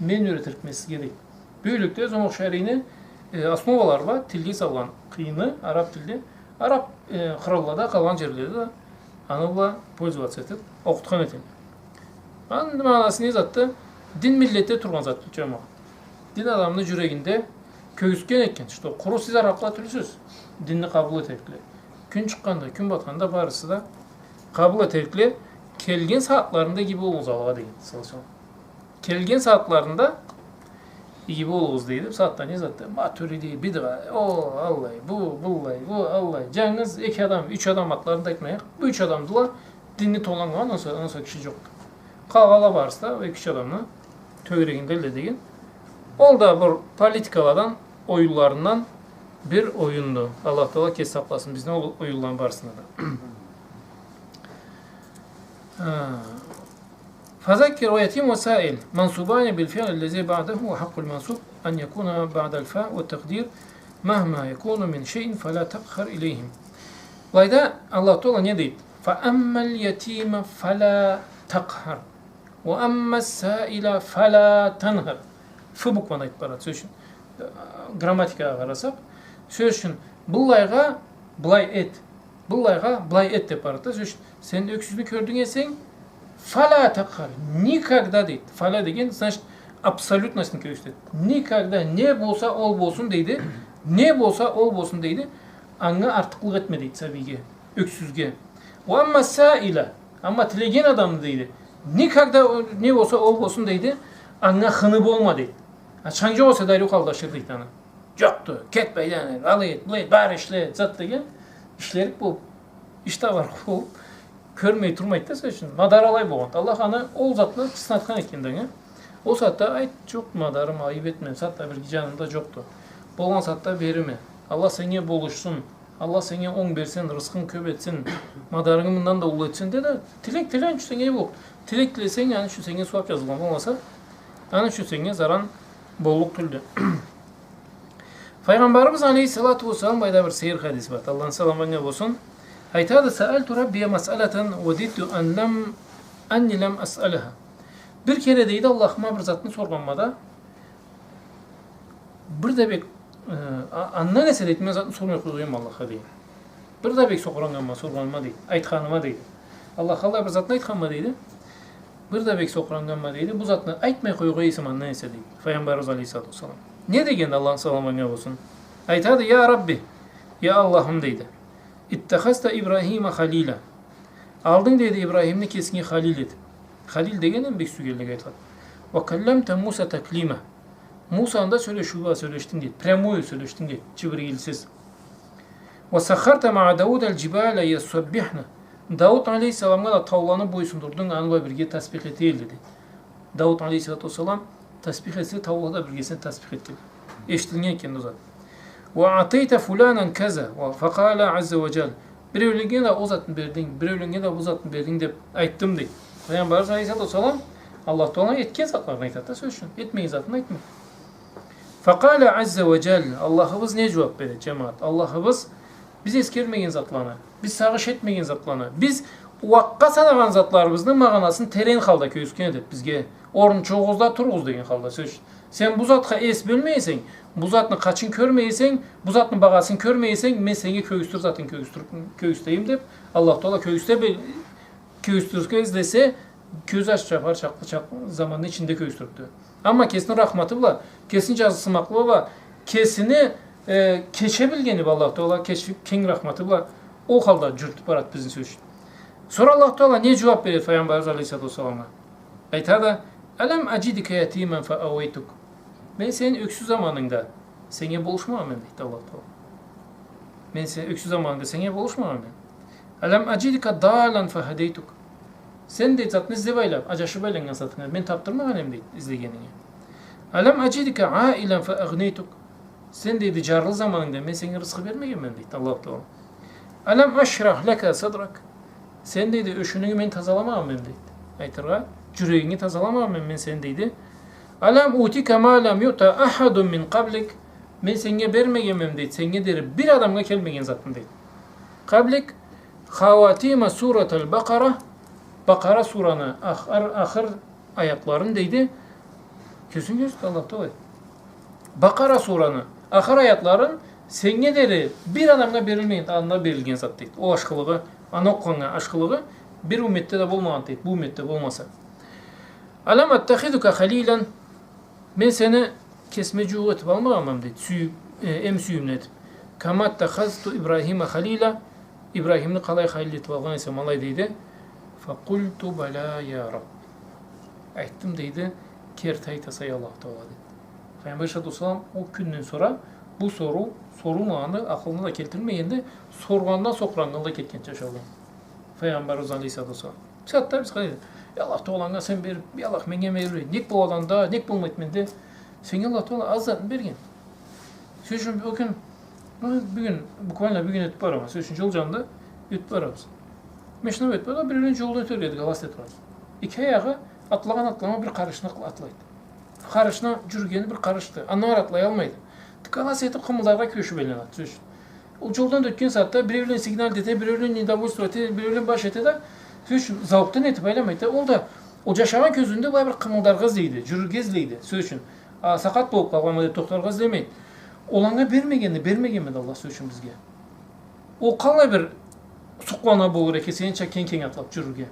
мен юретирикме сизге, дейди. Бюгюнлюкде зомохшарийни, э, основалары бла тилге салгъан къыйыны, араб тилде, араб, э, къыраллада, къалгъан джерледе да аны бла пользоваться этиб окъутхан этелле. Аны магъанасы не затды? Дин миллетде тургъан затды, джамагъат. Дин адамны джюрегинде кёргюзтген экен, что къуру сиз арабла тюлсюз динни къабыл этерикле. Кюн чыкъгъанда, кюн батханда барысы да къабыл этерикле, келген сагъатларында иги болугъуз алагъа деген, саллаллаху алейхи ва саллам. Келген сагъатларында иги болугъуз дейди. Бусагъатда не затды? Матуриди, бидгъа, о, аллай, бу, быллай, бу, аллай. Джангыз эки адам, юч адам атларын да айтмайыкъ. Бу юч адамдыла динни толангъан, андан сора, андан сора киши джокъду. Къалгъанла барысы да эки-юч адамны тёгерегиндедиле деген. Ол да бир политикаладан, оюнларындан бир оюнду. Аллах Тагъала кеси сакъласын бизни ол оюнланы барысындан да. Ха. فذكر ويتم وسائل منصوبان بالفعل الذي بعده وحق المنصوب أن يكون بعد الفاء والتقدير مهما يكون من شيء فلا تقهر إليهم. Былайда Аллах Тагъала не дейди? فأما اليتيم فلا تقهر وأما السائل فلا تنهر. Ф букваны айтыб барады. Сёз ючюн, э, грамматикагъа къарасакъ, сёз ючюн, быллайгъа былай эт, быллайгъа былай эт деб барады да. Сёз ючюн, сен ёксюзню кёрдюнг эсенг, فلا تقهر, никогда дейди. فلا деген, значит, абсолютностьну кёргюзтеди. Никогда, не болса, ол болсун дейди. Не болса, ол болсун дейди. Анга артыкълыкъ этме дейди сабийге, ёксюзге. وأما السائل, амма тилеген адамны дейди. Никогда о-, не болса, ол болсун дейди. Анга хыны болма дейди. А чанг джокъ эсе, дарыу къалдашыр дейди аны. Джокъду, кетмейди, аны, алай эт, былай эт, бары ишле, зат деген. Ишлерик болуб, иш табарыкъ болуб, кёрмей турмайды да, сёз ючюн. Мадар алай болгъанды. Аллах аны ол затны чысынатхан этгенди анга. Ол сагъатда айт, джокъ, мадарым, айыб этме, сагъатда бир джаным да джокъду. Болгъан сагъатда берирме. Аллах сеннге болушсун. Аллах сеннге онг берсин, рысхынг кёб этсин, мадарынгы мындан да уллу этсин, де да, тилек, тилек, аны ючюн сеннге не боллукъ? Тилек тилесенг, аны ючюн сеннге сууаб джазылгъан болмаса, аны ючюн сеннге заран боллукъ тюлдю. Файгъамбарыбыз алейхиссалату уассалам, былайда бир сейир хадис бар, Аллахны саламы анга болсун. Айтады: سألت ربي مسألة وددت أن لم، أني لم أسألها. Бир кере, дейди, Аллахыма бир затны соргъанма да, бир да бек, э, а-, андан эсе, дейди, мен затны сормай къойгъанма Аллахха, дейди. Бир да бек сокъураннганма, соргъаныма, дейди, айтханыма, дейди. Аллахха аллай бир затны айтханма, дейди. Бир да бек сокъураннганма, дейди. Бу затны айтмай къойгъан эсем андан эсе, дейди. Файгъамбарыбыз алейхиссалату уассалам. Не дегенди, Аллахны саламы анга болсун? Айтады: يا رب, я Аллахым, дейди. اتخذت إبراهيم خليلا. Алдынг, дейди, Ибрахимни кесинге халил этиб. Халил деген эм бек сюйгенлиги айтылады. وكلمت موسى تكليما. Мусаны да сёлешиу бла сёлешдинг, дейди. Прямую сёлешдинг, дейди. Чыбыргъылсыз. وسخرت مع داود الجبال يسبحن. Дауд алейхиссаламгъа да тауланы бойсундурдунг, аны бла бирге тасбих этелле, дейди. Дауд алейхиссалату уассалам тасбих этсе, таула да биргесине тасбих этген. Эшитилген экен ол зат. وأعطيت فلانا كذا، فقال عز وجل. Биреуленнге да ол затны бердинг, биреуленнге да бу затны бердинг деб айтдым, дейди. Файгъамбарыбыз алейхиссалату уассалам Аллах Таала этген затларын айтады да, сёз ючюн. Этмеген затын айтмайды. فقال عز وجل. Аллахыбыз не джууаб береди, джамагъат? Аллахыбыз биз эсгермеген затланы, биз сагъыш этмеген затланы, биз уакъгъа санагъан затларыбызны магъанасын терен халда кёргюзтген этеди бизге. Орунчугъугъузда туругъуз деген халда, сёз ючюн. Сен бу затха эс бёлмей эсенг, бу затны къачын кёрмей эсенг, бу затны багъасын кёрмей эсенг, мен сеннге кёргюзтюр затын кёргюзтюр, кёргюзтейим деб, Аллах Таала кёргюзте бе-, кёргюзтюрге излесе, кёз ачаргъа чакълы чакъ-, заманны ичинде кёргюзтюрюбдю. Амма кесини рахматы бла, кесини джазыкъсынмакълыгъы бла, кесини, э, кече билгени бла Аллах Таала кеч-, кенг рахматы бла ол халда джюрютюб барады бизни, сёз ючюн. Сора Аллах Таала не джууаб береди Файгъамбарыбыз алейхиссалату уассаламгъа? Айтады: ألم أجدك يتيما فآويتك. Мен сени ёксюз заманынгда сеннге болушмагъанмы эдим, дейди Аллах Таала. Мен сени ёксюз заманынгда сеннге болушмагъанмы эдим? ألم أجدك ضالا فهديتك. Сен, дейди, затны излеб айлаб, аджашыб айланнган затынгы мен табдырмагъанмы эдим, дейди, излегенинги? ألم أجدك عائلا فأغنيتك. Сен, дейди, джарлы заманынгда мен сеннге рысхы бермегенмеми, дейди Аллах Таала? ألم أشرح لك صدرك. Сен, дейди, ёшюнюнгю мен тазаламагъанмы эдим, дейди. Айтыргъа, джюрегинги тазаламагъанмы эдим мен сени, дейди. ألم أوتك ما لم يؤت أحد من قبلك. Мен сеннге бермегенмеми, дейди, сеннге дери бир адамгъа келмеген затны, дейди. قبلك خواتيم سورة البقرة. Бакъара сураны ахыр, ахыр аятларын, дейди, Кёзюнг кёргюзтдю Аллах Таала. Бакъара сураны ахыр аятларын сеннге дери бир адамгъа берилмеген, анда берилген зат дейди. Ол ашхылыгъы, аны окъугъаннга ашхылыгъы бир умметде да болмагъан дейди, бу умметде болмаса. «Алам аттахизука халилан». Мен сени кесиме джууукъ этип алмагъанмамы дейди, сюйюп, э, эм сюйюмлю этип. «Кама аттахазту Ибрахима халила». Ибрахимни къалай халил этип алгъан эсем, алай дейди. «Факъулту бала, я Раб». Айтдым дейди, керти айтаса, эй Аллах Таала, дейди. Файгъамбар алейхиссалату уассалам ол кюнден сора бу соруу сорулмагъанды, акъылына да келтирмегенди, соргъандан сокъураннга да кетген джашаудан. Файгъамбарыбыз алейхиссалату уассалам. Бусагъатда биз къалай, эй Аллах Тааланга сен бер, эй Аллах, меннге бер, нек бу адамда, нек болмайды менде? Сеннге Аллах Таала аз затын берген. Сёз ючюн, бюгюн, ну, бюгюн, буквально бюгюн ётюп барама. Сёз ючюн, джол джанында ётюп барабыз. Машина ётюп бара, биреулен джолдан ётерге эди, галас этип турады. Эки аягъы атлагъан атлама бир къарышны атлайды. Къарышны джюрюгени бир къарышды. Андан ары атлаялмайды. Галас этип къымылдаргъа кюрешип айланады, сёз ючюн. Ол джолдан да ётген сагъатда биреулен сигнал эте, биреулен недовольство эте, биреулен баш эте да, сёз ючюн, зауукъдан этип айланмайды да. Ол да, ол джашагъан кёзюнде былай бир къымылдаргъа излейди, джюрюрге излейди, сёз ючюн. А, сакъат болуп къалгъанма деп тохтаргъа излемейди. Ол анга бермегенни бермегенмиди Аллах, сёз ючюн, бизге? Ол къалай бир сукълана болур экен сенича кенг-кенг атлап джюрюрге?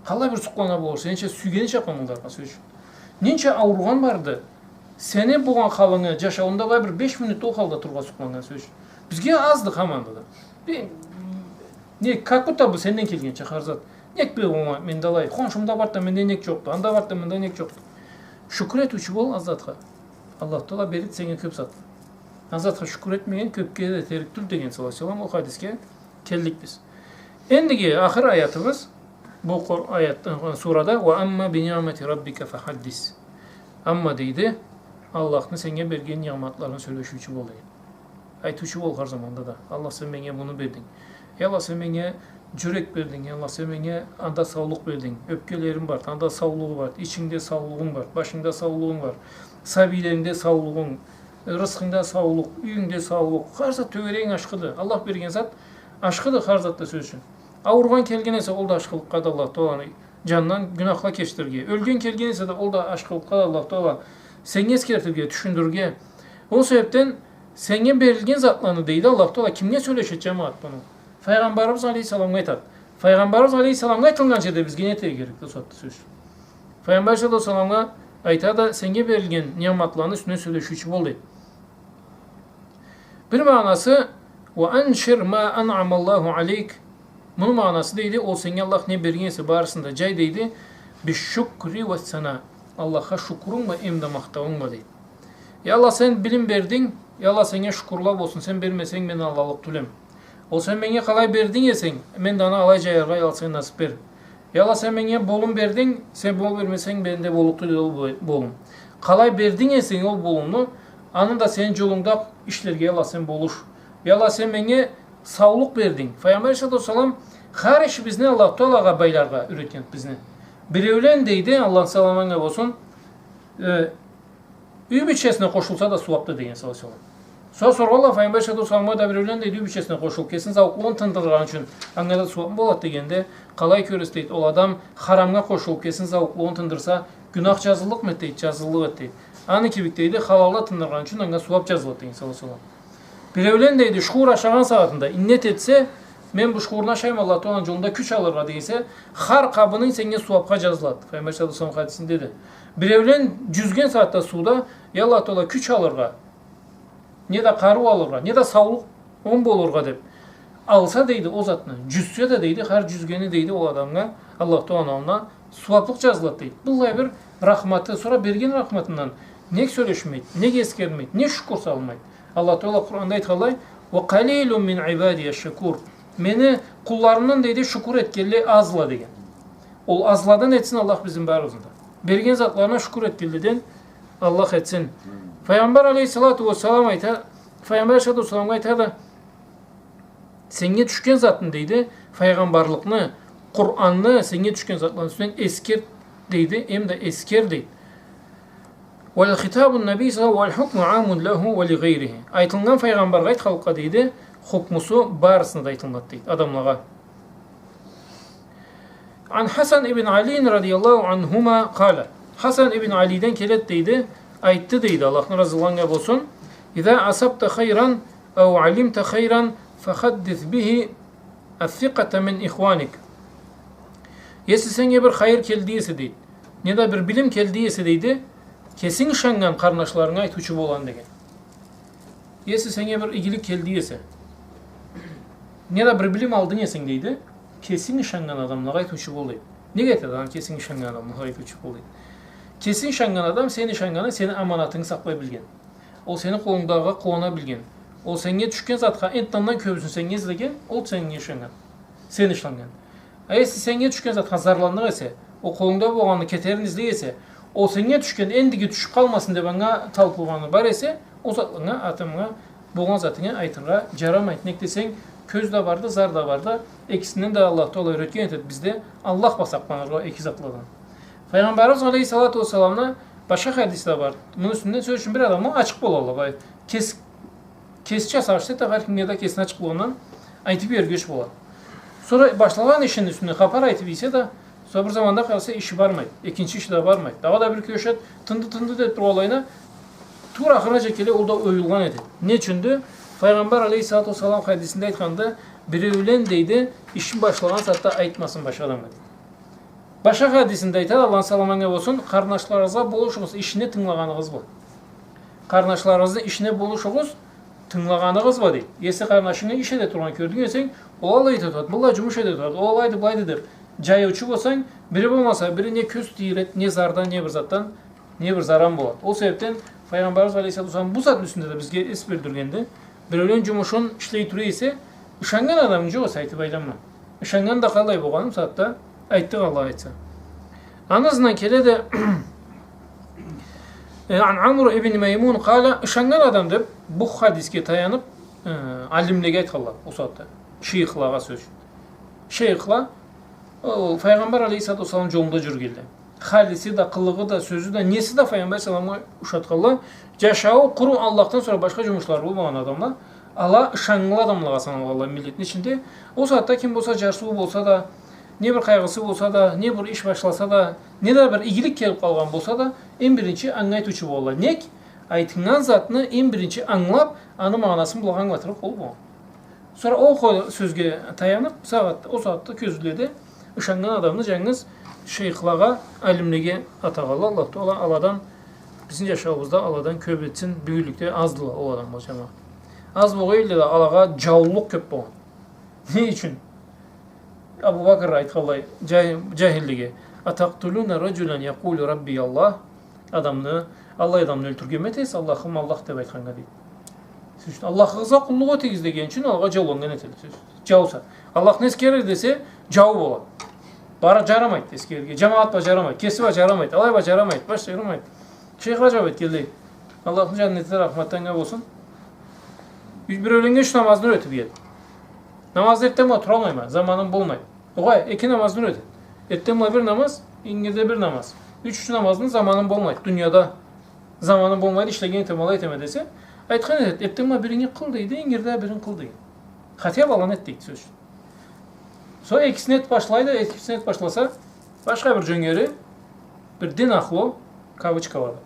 Къалай бир сукълана болур сенича сюйгенича къымылдаргъа, сёз ючюн? Ненча ауругъан барды, сени болгъан халынгы, джашауунда былай бир беш минут ол халда турургъа сукъланнган, сёз ючюн. Бизге азды хаманда да. Бир, не, как будто бы сенден келгенча хар зат. Нек бир онгай менде алай, хоншумда барды да менде нек джокъду, анда барды да мында нек джокъду? Шукур этиучю бол аз затха. Аллах Таала берди сеннге кёп затны. Аз затха шукур этмеген кёпге да терк тюлдю деген, саллаллаху алейхи ва саллам, ол хадисге келдик биз. Эндиги ахыр аятыбыз бу Къур-, аят, э, сурада: «Ва амма би ниъмати раббика фахаддис». Амма, дейди, Аллахны сеннге берген ниъматларын сёлешиучю бол, деген. Айтыучу бол хар заманда да: Аллах, сен меннге муну бердинг. Эй Аллах, сен меннге джюрек бердинг. Эй Аллах, сен меннге анда саулукъ бердинг. Ёпкелерим барды, анда саулугъу барды, ичингде саулугъунг барды, башынгда саулугъунг барды, сабийлерингде саулугъунг, рысхынгда саулукъ, юйюнгде саулукъ, хар зат, тёгерегинг ашхыды. Аллах берген зат ашхыды хар затда, сёз ючюн. Ауругъан келген эсе, ол да ашхылыкъгъады Аллах Тааланы джанындан, гюнахла кечдирирге. Ёлген келген эсе да, ол да ашхылыкъгъады Аллах Таала сеннге эсгертирге, тюшюндюрюрге. Ол себепден сеннге берилген затланы, дейди Аллах Таала, кимге сёлешеди, джамагъат, муну? Файгъамбарыбыз алейхиссаламгъа айтады. Файгъамбарыбыз алейхиссаламгъа айтылгъан джерде бизге не этерге керекди, ол затда, сёз ючюн? Файгъамбар саллаллаху алейхи ва салламгъа айтады, сеннге берилген ниъматланы юсюнден сёлешиучю бол, дейди. Бир магъанасы: «Ва аншир ма анъамаллаху алейк». Муну магъанасы, дейди, ол сеннге Аллах не берген эсе, барысын да джай, дейди. «Бишшукри ва сана». Аллахха шукурунг бла, эм да махтауунг бла, дейди. Я Аллах, сен билим бердинг, я Аллах, сеннге шукурла болсун, сен бермесенг, мен аллаллыкъ тюлем. Ол сен меннге къалай бердинг эсенг, мен да аны алай джаяргъа, я Аллах, сен насып бер. Я Аллах, сен меннге болум бердинг, сен бол бермесенг, менде боллукъ тюл ол бо-, болум. Къалай бердинг эсенг ол болумну, аны да сени джолунгда ишлерге, я Аллах, сен болуш. Я Аллах, сен меннге саулукъ бердинг. Файгъамбар алейхиссалату уассалам хар ишибизни Аллах Таалагъа байларгъа юретген бизни. Биреулен, дейди, Аллахны саламы анга болсун, э, юй бийчесине къошулса да сууапды деген, саллаллаху алейхи ва саллам. Сора соргъанла Файгъамбар алейхиссалату уассаламгъа да: биреулен, дейди, юй бийчесине къошулуп, кесини зауукълугъун тындыргъан ючюн анга да сууапмы болады дегенде, къалай кёресиз, дейди, ол адам харамгъа къошулуп, кесини зауукълугъун тындырса, гюнах джазыллыкъмы эди, дейди, джазыллыкъ эди, дейди. Аны кибик, дейди, халалда тындыргъан ючюн анга сууап джазылады деген, саллаллаху алейхи ва саллам. Биреулен, дейди, шхуур ашагъан сагъатында иннет этсе, мен бу шхуурну ашайма Аллах Тааланы джолунда кюч алыргъа десе, хар къабынынг сеннге сууапха джазылады. Файгъамбар саллаллаху алейхи ва саллам хадисинде да. Биреулен джюзген сагъатда сууда, я Аллах Таала, кюч алыргъа, не да къарыу алыргъа, не да саулукъ, онг болургъа деп алса, дейди, ол затны, джюзсе да, дейди, хар джюзгени, дейди, ол адамгъа Аллах Тааланы аллына сууаплыкъ джазылады, дейди. Быллай бир рахматы, сора берген рахматындан нек сёлешмейди, нек эсгермейди, нек шукур салмайды? Аллах Таала Къуранда айтханлай: «Ва къалилун мин ибадия шакур». Мени къулларымдан, дейди, шукур этгенле азла, деген. Ол азладан этсин Аллах бизни барыбызны да. Берген затларына шукур этгенледен Аллах этсин. Файгъамбар алейхиссалату уассалам айта, Файгъамбар алейхиссалату уассаламгъа айтады: сеннге тюшген затны, дейди, файгъамбарлыкъны, Къуранны, сеннге тюшген затланы юсюнден эсгерт, дейди, эм да эсгер, дейди. «Вал хитабун наби саллаллаху алейхи ва саллам вал хукму амун лаху ва ли гъайрихи». Айтылгъан файгъамбаргъа, айт халкъгъа, дейди, хукмусу барысына да айтылады, дейди, адамлагъа. Ан Хасан ибн Алин радияллаху анхума къала. Хасан ибн Алиден келеди, дейди, айтды, дейди, Аллахны разылыгъы анга болсун: «Иза асабта хайран ау алимта хайран, фахаддис бихи ассикъата мин ихваник». Если сеннге бир хайыр келди эсе, дейди, неда бир билим келди эсе, дейди, кесинг ышаннган къарнашларынга айтыучу бол аны, деген. Если сеннге бир игилик келди эсе, неда бир билим алдынг эсенг, дейди, кесинг ышаннган адамлагъа айтыучу бол, дейди. Неге айтады адам кесинг ышаннган адамлагъа айтыучу бол, дейди? Кесинг ышаннган адам, сен ышаннган, сени аманатынгы сакълай билген. Ол сени къолунгдагъыгъа къууана билген. Ол сеннге тюшген затха энтда андан кёбюсюн сеннге излеген, ол сеннге ышаннган. Сен ышаннган. А если сеннге тюшген затха зарланныкъ эсе, ол къолунгда болгъанны кетерин излей эсе, ол сеннге тюшген эндиги тюшюп къалмасын деп анга талпыугъаны бар эсе, ол затынга, атымынга, болгъан затынга айтыргъа джарамайды. Нек десенг, кёз да барды, зар да барды. Экисинден да Аллах Тагъала юретген этеди бизде, Аллах бла сакъланыргъа эки затладан. Файгъамбарыбыз алейхиссалату уассаламны башха хадиси да бар. Муну юсюнден, сёз ючюн, бир адамны ачыкъ болалла, былай, кес-, кесича сагъыш эте, хар кимге да кесини ачыкълыгъындан айтып берген болалла. Сора башлагъан ишини юсюнден хапар айтып ийсе да, сора бир заманда къалса, иши бармайды. Экинчи иши да бармайды. Дагъыда бир кёчет, тынды, тынды деп тургъанлайына, туура ахырына джетгенлей ол да оюлгъан этеди. Не ючюндю? Файгъамбар алейхиссалату уассалам хадисинде айтханды, биреулен, дейди, ишин башлагъан сагъатда айтмасын башха адамгъа, дейди. Башха хадисинде айтады, Аллахны саламы анга болсун, къарнашларыгъызгъа болушугъуз ишине тынгылагъаныгъыз бла. Къарнашларыгъызны ишине болушугъуз тынгылагъаныгъыз бла, дейди. Если къарнашынгы иш эте тургъан кёрдюнг эсенг, ол алай эте турады, быллай джумуш эте турады, ол алайды, былайды деп джайыучу болсанг, бири болмаса, бири не кёз тийреди, не зардан, не бир затдан, не бир заран болады. Ол себепден Файгъамбарыбыз алейхиссалату уассалам бу затны юсюнде да бизге эс бердиргенди. Биреулен джумушун ишлей тура эсе, ышаннган адамынг джокъ эсе, айтып айланма. Ышаннган да къалай болгъанын бусагъатда айтдыкъ, Аллах айтса. Аны ызындан келеди, э, عن عمرو بن ميمون قال, ышаннган адам деп, бу хадисге таянып, э, алимлеге айтханла, ол сагъатда. Шейхлагъа, сёз ючюн. Шейхла, ол Файгъамбар алейхиссалату уассалам джолунда джюрюгенле. Халиси да, къылыгъы да, сёзю да, неси да Файгъамбар саламгъа ушатханла. Джашауу къуру Аллахдан сора башха джумушлары болмагъан адамла. Ала ышаннгылы адамлагъа саналгъанла миллетни ичинде. Ол сагъатда ким болса, джарсыуу болса да, не бир къайгъысы болса да, не бир иш башласа да, не да бир игилик келип къалгъан болса да, эм биринчи анга айтыучу болалла. Нек? Айтыннган затны эм биринчи ангылап, аны магъанасын былагъа ангылатырыкъ ол болгъан. Сора ол хо-, сёзге таянып, сагъат, ол сагъатда кёзюледи, ышаннган адамны джангыз шейхлагъа, алимлеге атагъанла. Аллах Тагъала аладан, бизни джашауубузда аладан кёп этсин, бюгюнлюкде аздыла ол адамла, джамагъат. Аз болгъан элле да алагъа джауллукъ кёп болгъан. Не ючюн? Абу Бакр айтханлай, джа-, джахиллеге: «أتقتلون رجلا يقول ربي الله». Адамны, аллай адамны ёлтюргенми этесиз, Аллахым Аллах деп айтханнга, дейди. Сёз ючюн, Аллахыгъызгъа къуллукъ этигиз деген ючюн алагъа джауланнган этеди, сёз ючюн. Джауса. Аллахны эсгерир десе, джау болады. Бары джарамайды эсгерирге. Джамагъат бла джарамайды, кеси бла джарамайды, алай бла джарамайды, баш джарамайды. Шейхла джауап этгенлей. Аллахны джаннети, рахматы анга болсун. Биреуленнге юч намазны юретип иеди. Намазны эртден бла туралмайма, заманым болмайды. Огъай, эки намазны юретеди. Эртден бла бир намаз, ингирде бир намаз. Ючюнчю намазны заманым болмайды. Дунияда заманым болмайды, ишлеген этеме, алай этеме десе, айтхан этеди, эртден бла бирин къыл, дейди, ингирде бирин къыл, дейди. Хотя бы аланы эт, дейди, сёз ючюн. Сора экисин этип башлайды, экисин этип башласа, башха бир джёнгери, бир дин ахлу, кавычкалада,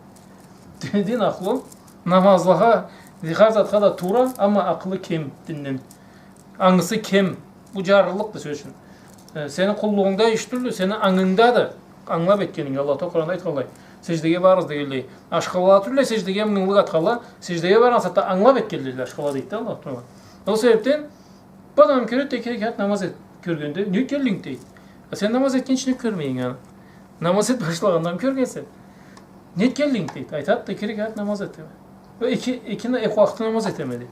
дин ахлу, намазлагъа, хар затха да туура, амма акъылы кем динден. Ангысы кем. Бу джарлылыкъды, сёз ючюн. Э, сени къуллугъунгда иш тюлдю, сени ангынгдады. Ангылап этгенинг, Аллах Тагъала Къуранда айтханлай. Сеждеге барыгъыз дегенлей. Ашхылала тюлдю сеждеге мынгыллыкъ атханла, сеждеге баргъан сагъатда ангылап этгенлейле ашхыла, дейди да Аллах Тагъала. Ол себепден бу адам кёреди да, эки рекат намаз эт-, кёргенде, не этгенлигинг, дейди. А сен намаз этген ючюн кёрмейсенг аны. Намаз этип башлагъандан кёргенсе. Не этгенлигинг, дейди. Айтады да, эки рекат намаз этеме. Ой, эки, эки на-, эки уакъты намаз этеме, дейди.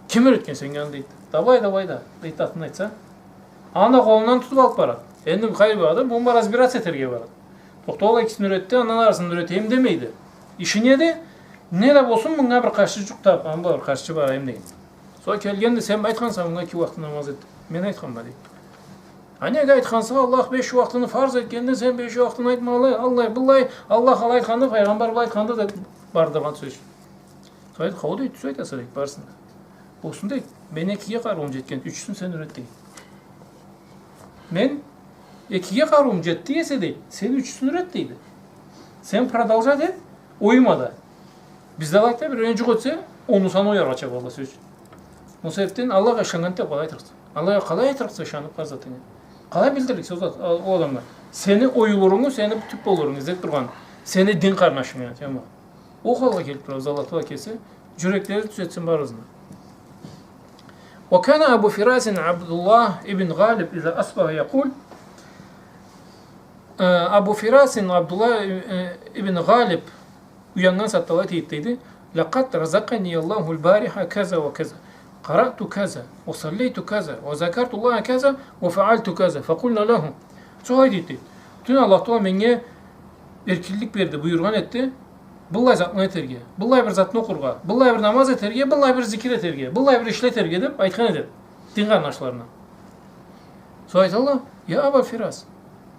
Ким юретген сеннге аны, дейди. Давай, давай да, дейди, атын айтса. Аны къолундан тутуп алып барады. Энди хайыр, бу адам муну бла разбираться этерге барады. Тохта, ол экисин юретди, андан арысын юретейим демейди. Иши неди? Не да болсун, мынга бир къаршчы джукъ тап, аны бла бир къаршчы барайым деген. Сора келгенде, сен айтханса мынга эки уакъты намаз эт. Мен айтханма, дейди. А неге айтханса, Аллах беш уакътыны фарз этгенде, сен беш уакътыны айтмагъанлай, аллай, быллай, Аллах алай айтханды, Файгъамбар былай айтханды деп бардыргъан, сёз ючюн. Сора айтады, хау, дейди, тюз айтаса, дейди, барысын да. Болсун, дейди, мен экиге къарыуум джетген, ючюсюн сен юрет, дейди. Мен экиге къарыуум джетди эсе, дейди, сен ючюсюн юрет, дейди. Сен продолжать эт, оюма да. Бизде алай да, бир оюн джукъ этсе, ону саны ояргъа чабалла, сёз ючюн. Ол себебден Аллахха ышаннган деп къалай айтырыкъса. Аллахха къалай айтырыкъса ышанып, хар затынгы. Къалай билдирликсе ол зат, ол адамгъа. Сени оюлурунгу, сени тюп болурунгу излеп тургъан, сени дин къарнашынг, яни, тамам. Ол халгъа келип турабыз, Аллах Таала кеси джюреклерибизни тюзетсин барыбызны. وكان أبو فراس عبد الله بن غالب إذا أصبح يقول، э, Абу Фирасин Абдуллах, э, ибн Гъалиб уяннган сагъатда алай дейди, дейди: «لقد رزقني الله البارحة كذا وكذا، قرأت كذا، وصليت كذا، وذكرت الله كذا، وفعلت كذا». فقلنا له. Сора дейди, тюн Аллах Таала меннге эркинлик берди, буюргъан этди, быллай затны этерге, быллай бир затны окъургъа, быллай бир намаз этерге, быллай бир зикир этерге, быллай бир ишле этерге деп айтхан эди дин къарнашларына. Сора айталла: «Я Аба Фирас,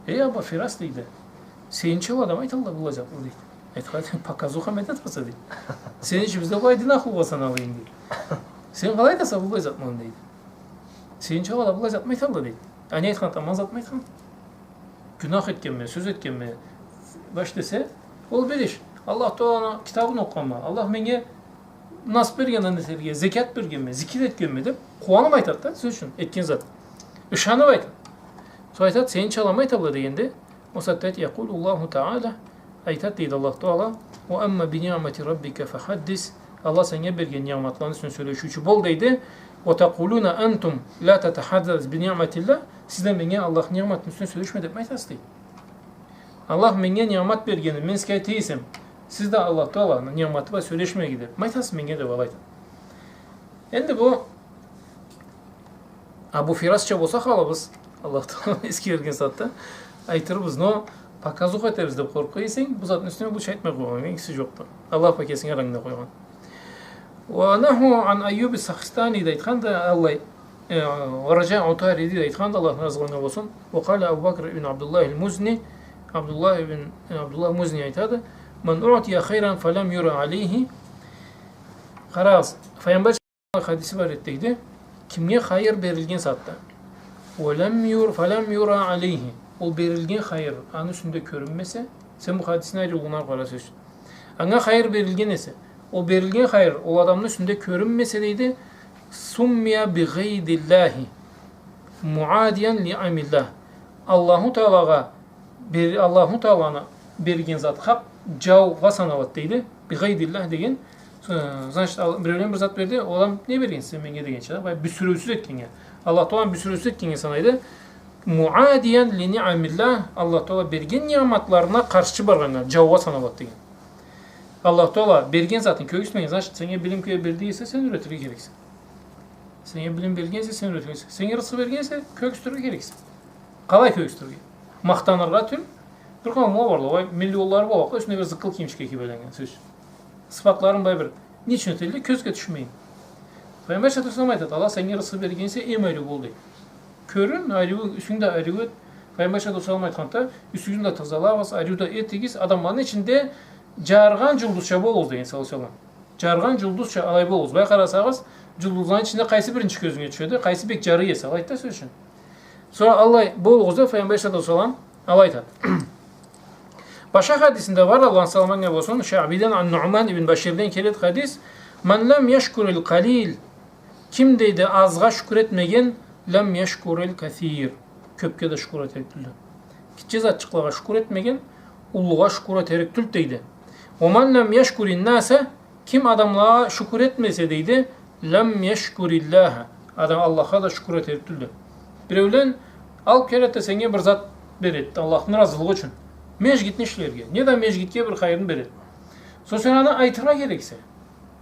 эй Аба Фирас, — дейди, — сенича ол адам айталла быллай затны», — дейди. Айтхан эди: «Показуха этип тураса, — дейди. — Сени ичибизде быллай дин ахлу бла саналгъан, — дейди. — Сен къалай айтаса быллай затны?» — дейди. «Сенича ол адам быллай затны айталла, — дейди. — А не айтхан, таман затны айтхан. Гюнах этгенме, сёз этгенме, баш десе, ол бир иш. Аллах Тааланы китабын окъугъанма, Аллах меннге насып бергенни этерге, зекят бергенме, зикир этгенме», — деп къууанып айтады да, сёз ючюн, этген зат. Ышанып айтады. Сора айтады: «Сенича ол адам айталла», — дегенде, ол сагъатда айтады: «يقول الله تعالى», айтады, дейди, Аллах Таала: «وأما بنعمة ربك فحدث». Аллах сеннге берген ниъматланы юсюнден сёлешиучю бол, дейди. «وتقولون أنتم لا تتحدث بنعمة الله». Сиз да меннге Аллахны ниъматыны юсюнден сёлешме деп айтасыз, дейди. Аллах меннге ниъмат бергенин мен сизге айта эсем, сиз да Аллах Тааланы ниъматы бла сёлешмегиз деп айтасыз меннге, деп алай айтады. Энди бу Абу Фирасча болса халыбыз, Аллах Таала эсгерген сагъатда айтырбыз, но показуха этербиз деп къоркъа эсенг, бу затны юсюнден лучше айтмай къойгъаннга ингиси джокъду. Аллах бла кесинги арангда къойгъан. «ونحو عن أيوب السختياني», — да айтханды, аллай, э, «ورجاء عطاردي», — да айтханды, Аллах разы болгъан болсун. «وقال أبو بكر بن عبد الله المزني», Абдуллах ибн, э, Абдуллах Музни айтады: «من أعطي خيرا فلم ير عليه». Къарагъыз, Файгъамбар хадиси бар эди, дейди. Кимге хайыр берилген сагъатда. «ولم ير، فلم ير عليه». Ол берилген хайыр аны юсюнде кёрюнмесе, сен бу хадисни ариулугъуна къара, сёз ючюн. Анга хайыр берилген эсе, ол берилген хайыр ол адамны юсюнде кёрюнмесе, дейди, «سمي بغيض الله معاديا لنعم الله». Аллаху Таалагъа бер-, Аллаху Тааланы берген зат хакъ джаугъа саналады, дейди. «بغيض الله» деген, э, значит, ал-, биреулен бир зат берди, ол адам: «Не бергенсе сен меннге?» — дегенча, былай бюсюреусюз этгеннге. Аллах Тааланы бюсюреусюз этгеннге санайды. «معاديا لنعم الله», Аллах Таала берген ниъматларына къаршчы баргъаннга, джаугъа саналады деген. Аллах Таала берген затын кёргюзтмеген, значит, сеннге билим кё-, берди эсе, сен юретирге керексе. Сеннге билим берген эсе, сен юретирге керексе. Сеннге рызкъы берген эсе, кёргюзтюрге керексе. Къалай кёргюзтюрге? Махтаныргъа тюл, бир къауумла барла, уай, миллионлары болгъанлай, юсюне бир зыккыл кийимчик кийип айланнган, сёз ючюн. Сыфатларын былай бир ничего этелле, кёзге тюшмейин. Файгъамбар саллаллаху алейхи ва саллам айтады: «Аллах сеннге рызкъы берген эсе, эм ариу бол», — дейди. Кёрюн, ариу, юсюнг да ариу эт. Файгъамбар саллаллаху алейхи ва саллам айтханды: «Юсюгюзню да тазалагъыз, ариу да этигиз, адамланы ичинде джарыгъан джулдузча болугъуз», — деген, саллаллаху алейхи ва саллам. Джарыгъан джулдузча алай болугъуз. Былай къарасагъыз, джулдузланы ичинде къайсы биринчи кёзюнге тюшеди, къайсы бек джарый эсе, алайды да, сёз ючюн. Сора алай болугъуз деп Файгъамбар саллаллаху алейхи ва саллам алай айтады. Башха хадисинде бар, Аллахны саламы анга болсун, Шаъбиден, ан Нуъман ибн Баширден келеди хадис: «من لم يشكر القليل», ким, дейди, азгъа шукур этмеген, «لم يشكر الكثير», кёпге да шукур этерик тюлдю. Гитче затчыкълагъа шукур этмеген, уллугъа шукур этерик тюлдю, дейди. «ومن لم يشكر الناس», ким адамлагъа шукур этмесе, дейди, «لم يشكر الله», адам Аллахха да шукур этерик тюлдю. Биреулен алып келеди да сеннге бир зат береди, Аллахны разылыгъы ючюн. Межгитни ишлерге, неда межгитге бир хайырын береди. Сора сен аны айтыргъа керексе,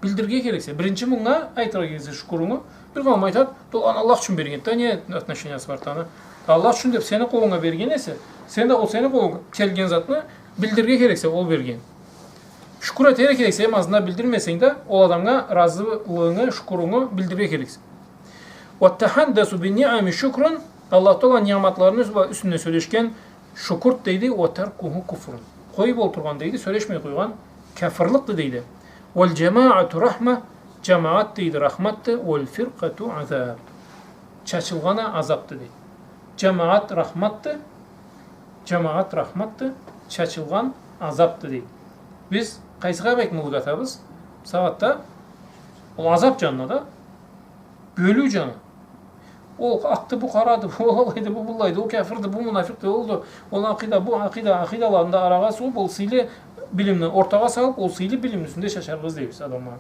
билдирирге керексе. Биринчи мынга айтыргъа керексе шукурунгу. Бир къауум айтады: «Да ол аны Аллах ючюн берген да, не отношениясы барды аны?» Аллах ючюн деп сени къолунга берген эсе, сен да ол сени къолунга келген затны билдирирге керексе, ол берген. Шукур этерге керексе, эм азындан билдирмесенг да, ол адамгъа разылыгъынгы, шукурунгу билдирирге керексе. «والتحدث بالنعم شكر», Аллах Таала ниъматларыны юс-, юсюнде сёлешген шукурду, дейди, «وتركه كفر». Къоюп олтургъан, дейди, сёлешмей къойгъан кяфырлыкъды, дейди. «والجماعة رحمة», джамагъат, дейди, рахматды, «والفرقة عذاب». Чачылгъан а азапды, дейди. Джамагъат рахматды, джамагъат рахматды, чачылгъан Азапды, дейди. Биз къайсыгъа бек мылгъатабыз? Сагъатда ол азап джанына да, бёлюу джаны. Ол акъды, бу къарады, ол алайды, бу быллайды, ол кяфырды, бу мунафикъды, олду, ол акъида, бу акъида, акъидаланы да арагъа сугъуб, ол сыйлы билимни ортагъа салыб, ол сыйлы билимни юсюнде чачарбыз дейбиз адамлагъа.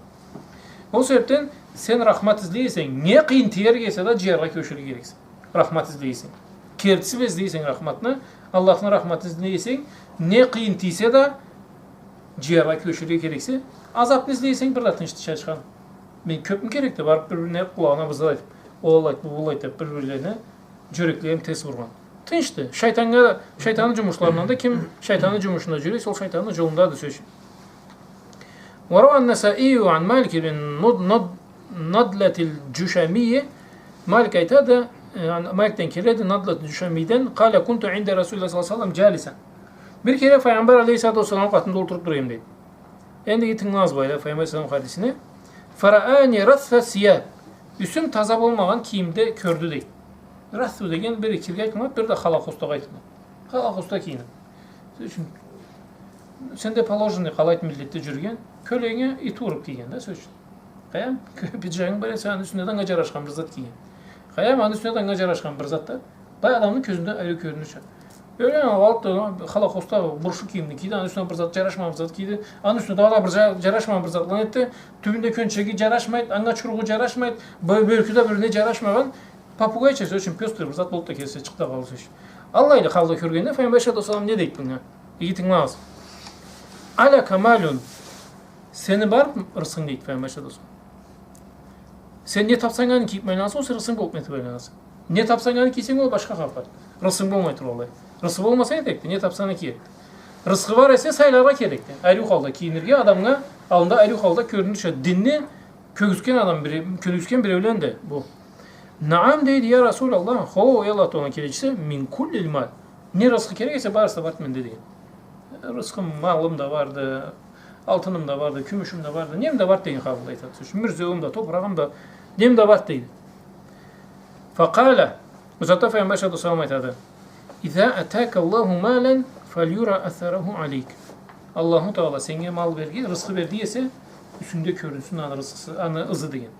Ол себебден сен рахмат излей эсенг, не къыйын тиерге эсе да, джыяргъа кёчюрюрге керексе. Рахмат излей эсенг. Кертиси бла излей эсенг рахматны, Аллахны рахматын излей эсенг, не къыйын тийсе да, джыяргъа кёчюрюрге керексе, азапны излей эсенг, бир да тынч тышына чыкъган. Мен кёбмю керекди, барыб бир-бирине къулагъына бир зат айтыб, ол алайды, бу быллайды деб, бир-бирлерине джюреклерин терс бургъан. Тынчды. Шайтаннга, шайтанны джумушларындан да, ким шайтанны джумушунда джюрюй эсе, ол шайтанны джолундады, сёз ючюн. وروى النسائي عن مالك بن نض-، نض-، نضلة الجشمي. Малик айтады, э, Маликден келеди, Надлат Джушамиден, قال: كنت عند رسول الله صلى الله عليه وسلم جالسا. Бир кере Файгъамбар алейхиссалату уассаламны къатында олтуруб тура эдим, дейди. Энди тынгылагъыз былайда Файгъамбар алейхиссалам хадисине. فرآني رث ثياب. Юсюм таза болмагъан кийимде кёрдю, дейди. Расу деген бир кирге айтылмайды, бир да халахостагъа айтылмайды. Халахоста кийинеди. Сёз ючюн, сенде положенный къалайды миллетде джюрюген, кёлегинге ит уруб кийген да, сёз ючюн. Къайдам, пиджагынг бар эсе, аны юсюне да анга джарашхан бир зат кийген. Къайдам, аны юсюне да анга джарашхан бир зат да. Былай адамны кёзюнде ариу кёрюнюр ючюн. Ёле алыб да, халахоста бурушук кийимни кийди, аны юсюне бир зат джарашмагъан бир зат кийди, аны юсюне дагъыда бир джа-, джарашмагъан бир затланы этди, тюбюнде кёнчеги джарашмайды, анга чуруугъу джарашмайды, бё-, бёркю да бир-бирине джарашмагъан, попугайча, сёз ючюн, пёстрый бир зат болуб да келсе, чыкъды да къалды, сёз ючюн. Аллай эле халда кёргенде, Файгъамбар алейхиссалату уассалам не дейди мынга? Иги тынгылагъыз. ألك مال. Сени бармы рысхынг, дейди Файгъамбар алейхиссалату уассалам. Сен не табсанг, аны кийиб айланасанг, ол сени рысхынг болуб нетиб айланаса. Не табсанг, аны кийсенг, ол башха хапар. Рысхынг болмай тура алай. Рысхы болмаса, не керекди? Не табсанг, аны киерикди. Рысхы бар эсе, сайларгъа керекди. Ариу халда кийинирге, адамны аллында ариу халда кёрюнюрча. Динни кёргюзтген адам бире-, кёргюзтген биреулен да бу. نعم, дейди, يا رسول الله. Хо, эй Аллах Тааланы келечиси, من كل المال. Не рысхы керек эсе, барысы да барды менде, деген. Рысхым, малым да барды, алтыным да барды, кюмюшюм да барды, нем да барды деген къабылда айтады. Сёз ючюн, мюрзеуюм да, топурагъым да, нем да барды, дейди. فقال, бу затда Файгъамбар алейхиссалату уассалам айтады: إذا آتاك الله مالا فلير أثره عليك. Аллаху Таала сеннге мал берген, рысхы берген эсе, юсюнгде кёрюнсюн аны рысхысы, аны ызы, деген.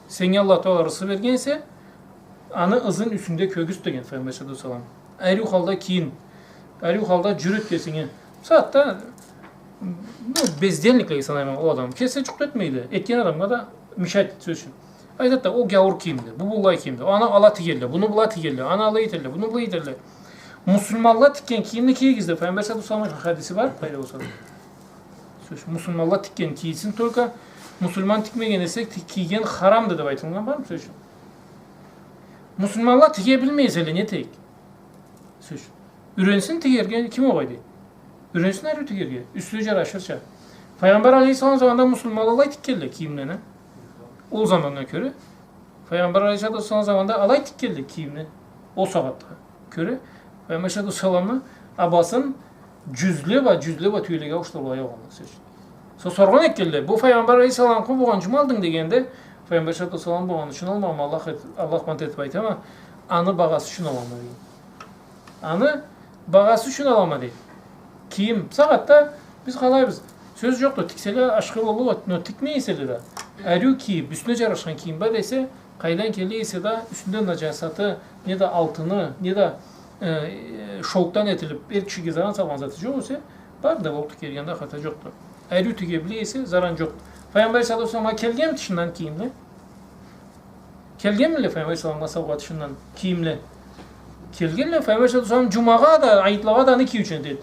Сеннге Аллаху Таала рысхы берген эсе, аны ызын юсюнгде кёргюзт, деген Файгъамбар алейхиссалату уассалам. Ариу халда кийин, ариу халда джюрют кесинги. Бусагъатда, ну, бездельниклеге санайма ол адамны. Кеси джукъ этмейди. Этген адамгъа да мешать этеди, сёз ючюн. Айтады да, ол гяуур кийимди, бу быллай кийимди. Аны алай тигелле, муну былай тигелле, аны алай этелле, муну былай этелле. Муслиманла тикген кийимни кийигиз деб, Файгъамбар алейхиссалату уассаламны хадиси бар, къайда болса да. Сёз ючюн, муслиманла тикген кийсин, только муслиман тикмеген эсе, ти-, кийген харамды деб айтылгъан бармы, сёз ючюн? Муслиманла тиге билмей эселе, не этейик? Сёз ючюн. Юренсин тигерге, ким огъай дейди? Юренсин ариу тигерге, юсюне джарашырча. Файгъамбар алейхиссалам заманында муслиманла алай тикгелле кийимлени. Ол заманнга кёре. Файгъамбар алейхиссалату уассалам заманында алай тикгелле кийимни. Ол сагъатгъа кёре Файгъамбар алейхиссалату уассаламны абасын джюзле бла, джюзле бла тюелеге ауушдуруб алгъанла, сёз ючюн. Сора соргъан этгелле, бу Файгъамбар алейхиссаламныкъы болгъан ючюнмю алдынг дегенде, Файгъамбар алейхиссалату уассалам болгъаны ючюн алмагъанма, Аллах, Аллах ант этиб айтама, аны багъасы ючюн алама, дейди. Аны багъасы ючюн алама, дейди. Кийим, бусагъатда биз къалайбыз? Сёз джокъду, тикселе ашхы боллукъду, но тикмей эселе да, ариу кийиб, юсюне джарашхан кийим бар эсе, къайдан келе эсе да, юсюнде наджасаты, не да алтыны, не да, э, шёлкдан этилиб, эр кишиге заран салгъан заты джокъ эсе, барды да боллукъду, келгенде хата джокъду. Ариу тиге биле эсе, заран джокъду. Файгъамбар алейхиссалату уассаламгъа келгенми тышындан кийимле? Келгенмиле Файгъамбар алейхиссаламгъа саугъа тышындан кийимле? Келгенле. Файгъамбар алейхиссалату уассалам джумагъа да, айытлагъа да аны кийиучен эди.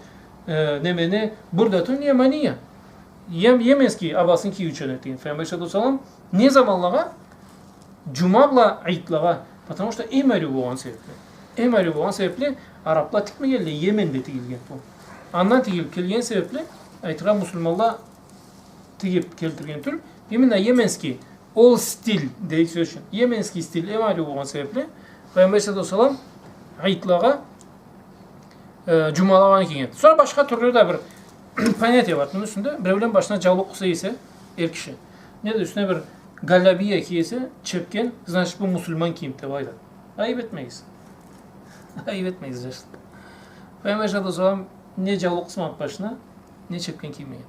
Э, немени, бурдатун ямания. Йем-, йеменский абасын кийиучен эди, деген Файгъамбар алейхиссалату уассалам. Не заманлагъа? Джума бла айытлагъа. Потому что эм ариу болгъан себебли. Эм ариу болгъан себебли арабла тикмегенле, Йеменде тигилген бу. Андан тигилиб келген себебли, айтыргъа, муслиманла тигиб келтирген тюл. Именно йеменский, ол стиль, дейик, сёз ючюн. Йеменский стиль эм ариу болгъан себебли, Файгъамбар алейхиссалату уассалам айытлагъа, э, джумалагъа аны кийген. Сора башха тюрлю да бир понятие бар муну юсюнде. Биреулен башына джаулукъ кийсе эсе, эр киши, не да юсюне бир галябия кие эсе, чепкен, значит, бу муслиман кийимди деб айтады. Айыб этмегиз. Айыб этмегиз, джашла. Файгъамбар алейхиссалату уассалам не джаулукъ кийсе башына, Не чепкен кийиминге.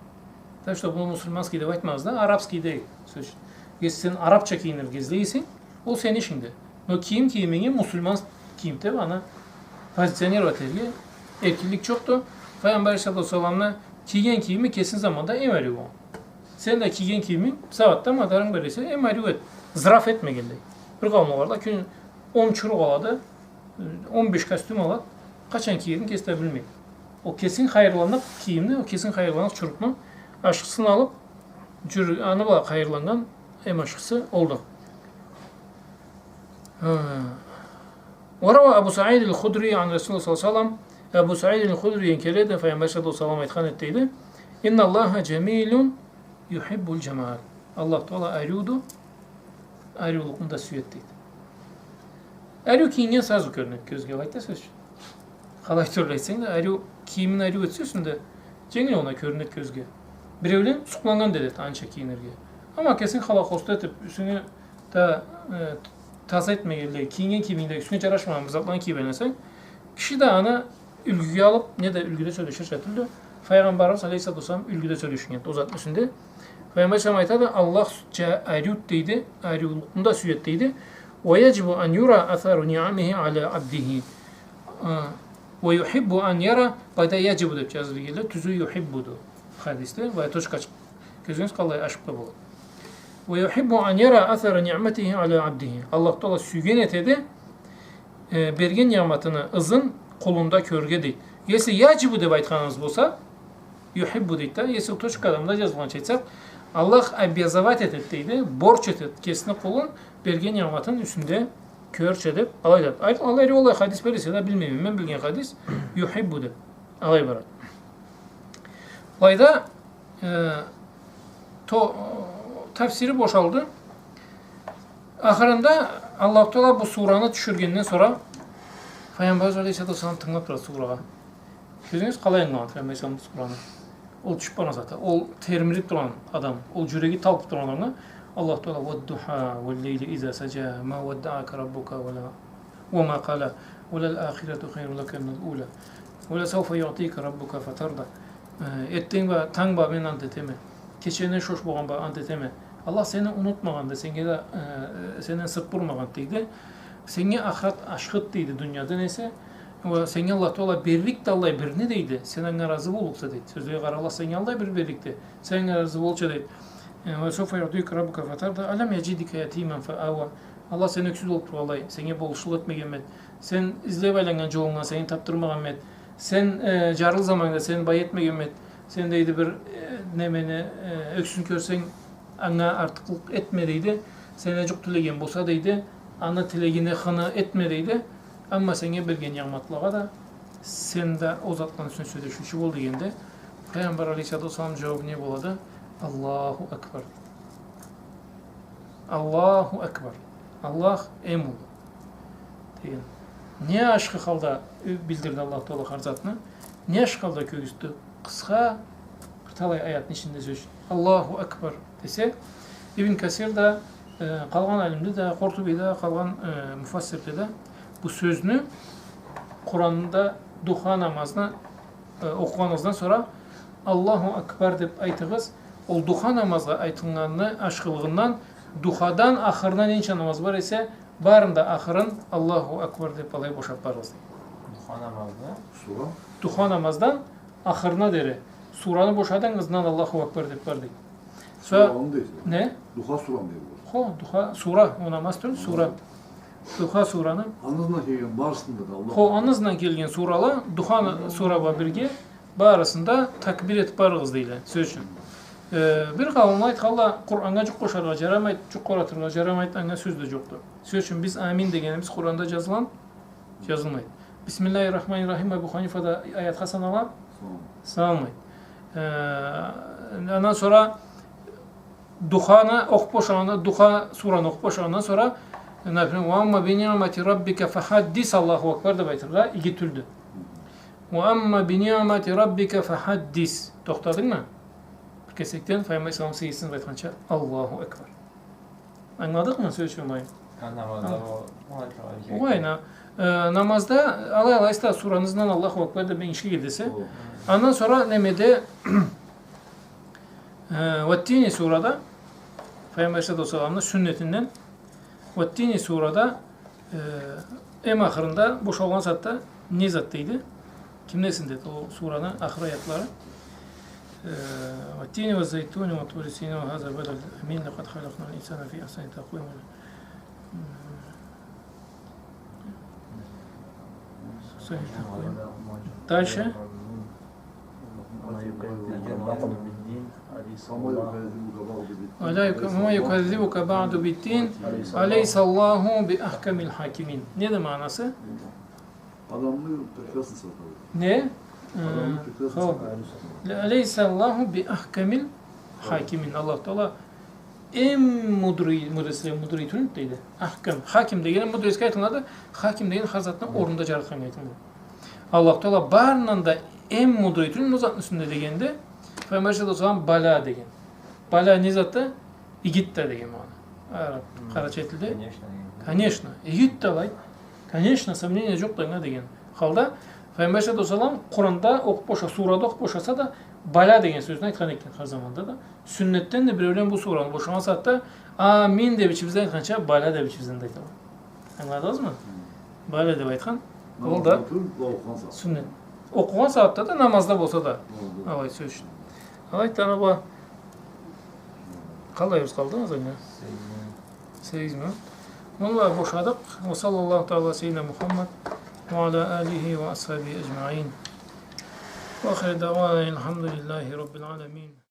Так что, бу мусульманский деп айтмагъыз да, арабский дей, сёз ючюн. Если сен арабча кийинирге излей эсенг, ол сени ишингди. Но кийим кийиминге мусульманский кийим деп, аны позиционировать этерге эркинлик джокъду. Файгъамбар алейхиссалату уассаламны кийген кийими кесини заманында эм ариу болгъан. Сен да кийген кийиминг, сагъатда мадарынг бар эсе, эм ариу эт. Зыраф этмегенлей. Бир къауумла бардыла, кюн он чурук алады, он беш костюм алады, къачан киерин кеси да билмейди. Ол кесинг хайырланныкъ кийимни, ол кесинг хайырланныкъ чурукъну ашхысын алып, джюр-, аны бла хайырланнган эм ашхысы олду. Ха. وروى أبو سعيد الخدري عن رسول الله صلى الله عليه وسلم. Абу Саид аль-Худриден келеди, Файгъамбар саллаллаху алейхи ва саллам айтхан эди, дейди: إن الله جميل يحب الجمال. Аллах Таала ариуду, ариулукъну да сюеди, дейди. Ариу кийинген сразу кёрюнеди кёзге, алай да, сёз ючюн. Къалай тюрлю этсенг да, ариу, кийимин ариу этсе юсюнде, дженгил огъуна кёрюнеди кёзге. Биреулен сукъланнган да этеди анча кийинирге. Амма кесинг халахосду этип, юсюнгю да, э, таза этмегенлей, кийинген кийиминг да юсюнге джарашмагъан бир затланы кийип айлансанг, киши да аны юлгюге алып, неда юлгюде сёлеширча тюлдю. Файгъамбарыбыз алейхиссалату уассалам юлгюде сёлешген эди ол затны юсюнде. Файгъамбар алейхиссалам айтады, Аллах джа-, ариуду дейди, ариулукъну да сюеди дейди. ويجب أن يرى أثر نعمه على عبده. А, ويحب أن يرى, былайда يجب деп джазылгъанды, тюзю يحبدو хадисде, былай точка ачыкъ. Кёзюгюз къалай ашыкъ да болады. ويحب أن يرى أثر نعمته على عبده. Аллах Таала сюйген этеди, э, берген ниъматыны ызын къулунда кёрюрге, дейди. Если يجب деп айтханыбыз болса, يحب дейди да, если точкада мында джазылгъанча айтсакъ, Аллах обязывать этеди дейди, борч этеди кесини къулун берген ниъматын юсюнде кёрче деп, алай деп. Ай-, алай, алай хадис бар эсе да, билмейме, мен билген хадис يحب деп. Алай барады. Былайда, э, то-, тафсири бошалды. Ахырында Аллаху Таала бу сураны тюшюргенден сора Файгъамбарыбыз алейхиссалату уассалам тынгылап турады сурагъа. Кёзюгюз къалай ангылагъан Файгъамбарыбыз сураны. Ол тюшюп баргъан сагъатда, ол термилип тургъан адам, ол джюреги талпып тургъан адамгъа Аллаху Таала: والضحى والليل إذا سجى ما ودعك ربك ولا وما قلى وللآخرة خير لك من الأولى ولسوف يعطيك ربك فترضى. Э, эртденг бла, танг бла мен ант этеме. Кечени шош болгъан бла ант этеме. Аллах сени унутмагъанды, сеннге да, э, сенден сырт бурмагъанды, дейди. Сеннге ахырат ашхыды, дейди, дуниядан эсе. Уа сеннге Аллах Таала берликди аллай бирни, дейди. Сен анга разы боллукъса, дейди. Сёзлеге къара, Аллах сеннге аллай бир берликди. Сен анга разы болча, дейди. Э, ولسوف يعطيك ربك فترضى ألم يجدك يتيما فآوى. Аллах сени ёксюз болуп тургъанлай сеннге болушлукъ этмегенмиди? Сен излеп айланнган джолунгдан сени тапдырмагъанмыды? Сен, э, джарлы замангда сени бай этмегенмиди? Сен, дейди, бир, э, немени, э, ёксюзюн кёрсенг, анга артыкълыкъ этме, дейди. Сенден джукъ тилеген болса, дейди, аны тилегине хыны этме, дейди. Амма сеннге берген ниъматлагъа да сен да ол затланы юсюне сёлешиучю бол дегенде, Файгъамбар алейхиссалату уассалам джууабы не болады? Аллаху Акбар. Аллаху Акбар. Аллах эм уллу деген. Не ашхы халда билдирди Аллаху Таала хар затны, не ашхы халда кёргюзтдю. Къысха бир талай аятны ичинде сёз. Аллаху Акбар десе, Ибн Касир да, э, къалгъан алимле да, Къуртуби да, къалгъан, э, муфассирле да бу сёзню Къуранда духа намазны, э, окъугъаныгъыздан сора Аллаху Акбар деп айтыгъыз. Ол духа намазгъа айтылгъанны ашхылыгъындан, духадан ахырына ненча намаз бар эсе, барында ахырын Аллаху Акбар деп алай бошап барыгъыз. Духа намазда? Сура? Духа намаздан ахырына дери. Сураны бошадынг, ызындан Аллаху Акбар деп бар, дейди. Сура, не? Духа сура дейди. Хо, духа сура, ол намаз тюл, сура. Духа сураны. Аны ызындан келген барысында да Аллах. Хо, аны ызындан келген сурала, духа сура бла бирге барысында такбир этип барыгъыз, дейле. Сёз ючюн. Э, бир къауумла айтханла, Къураннга джукъ къошаргъа джарамайды, джукъ къоратыргъа джарамайды, анга сёз да джокъду. Сёз ючюн, биз амин дегенибиз Къуранда джазылгъан, джазылмайды. Бисмиллахир-рахманир-рахим Абу Ханифада аятха санала? Саналмайды. Э, андан сора духаны окъуп бошагъанда, духа сураны окъуп бошагъандан сора, например, وأما بنعمة ربك فحدث, Аллаху Акбар деп айтыргъа иги тюлдю. وأما بنعمة ربك فحدث. Тохтадынгмы? Бир кесекден Файгъамбар алейхиссалам сыйынсыз айтханча, Аллаху Акбар. Ангыладыкъмы, сёз ючюн, былай? Ха, намазда ол, ол айтылгъан. Огъай, на-, э, намазда алай-алай да сураны ызындан Аллаху Акбар деб бегишге кирди эсе. О. Андан сора немеде, э, Ваттини сурада, Пайгъамбар алейхиссалату уассаламны сюннетинден, Ваттини сурада, э, эм ахырында бошалгъан сагъатда не зат дейди? Кимдесин деди ол сураны ахыр аятлары? Э, «والتين والزيتون وطور سينين وهذا البلد الأمين لقد خلقنا الإنسان في أحسن تقويم». Дальше. «ولا يك-، وما يكذبك بعد بالدين، أليس الله بأحكم الحاكمين». Неди магъанасы? Адамны прекрасно сохранил. Не? Адамны прекрасно сохранил. «أليس الله بأحكم الحاكمين». Аллаху Таала эм мудрый, мудреследен мудрый тюлмюдю дейди. Ахкам. Хаким дегени мудресге айтылады. Хаким дегени хар затны орнунда джаратханнга айтылады. Аллаху Таала барындан да эм мудрый тюлмюдю бу затны юсюнде дегенде, Пайгъамбар алейхиссалату уассалам «бала» деген. «Бала» не затды? «Игит да» деген магъана. Араб, къарачай тилде. Конечно, игит. Конечно. Игит да алай. Конечно, сомнение джокъду анга деген. Халда Пайгъамбар алейхиссалату уассалам Къуранда окъуб боша-, сурада окъуб бошаса да, «бала» деген сёзню айтхан экен хар заманда да. Сюннетденди биреулен бу сураны бошагъан сагъатда «Амин» деб ичибизден айтханча, «бала» деб ичибизден да айталла. Ангыладыгъызмы? Хы. «Бала» деб айтхан. Ол да сюннет. Окъугъан сагъатда да, намазда болса да. Алай сёз ючюн. Алай, таныб. Къалай уз къалды азыр? Сегиз минут. Сегиз минут. Муну бла бошадыкъ. وصلى الله تعالى على سيدنا محمد وعلى آله وأصحابه أجمعين. وآخر دعوانا أن الحمد لله رب العالمين.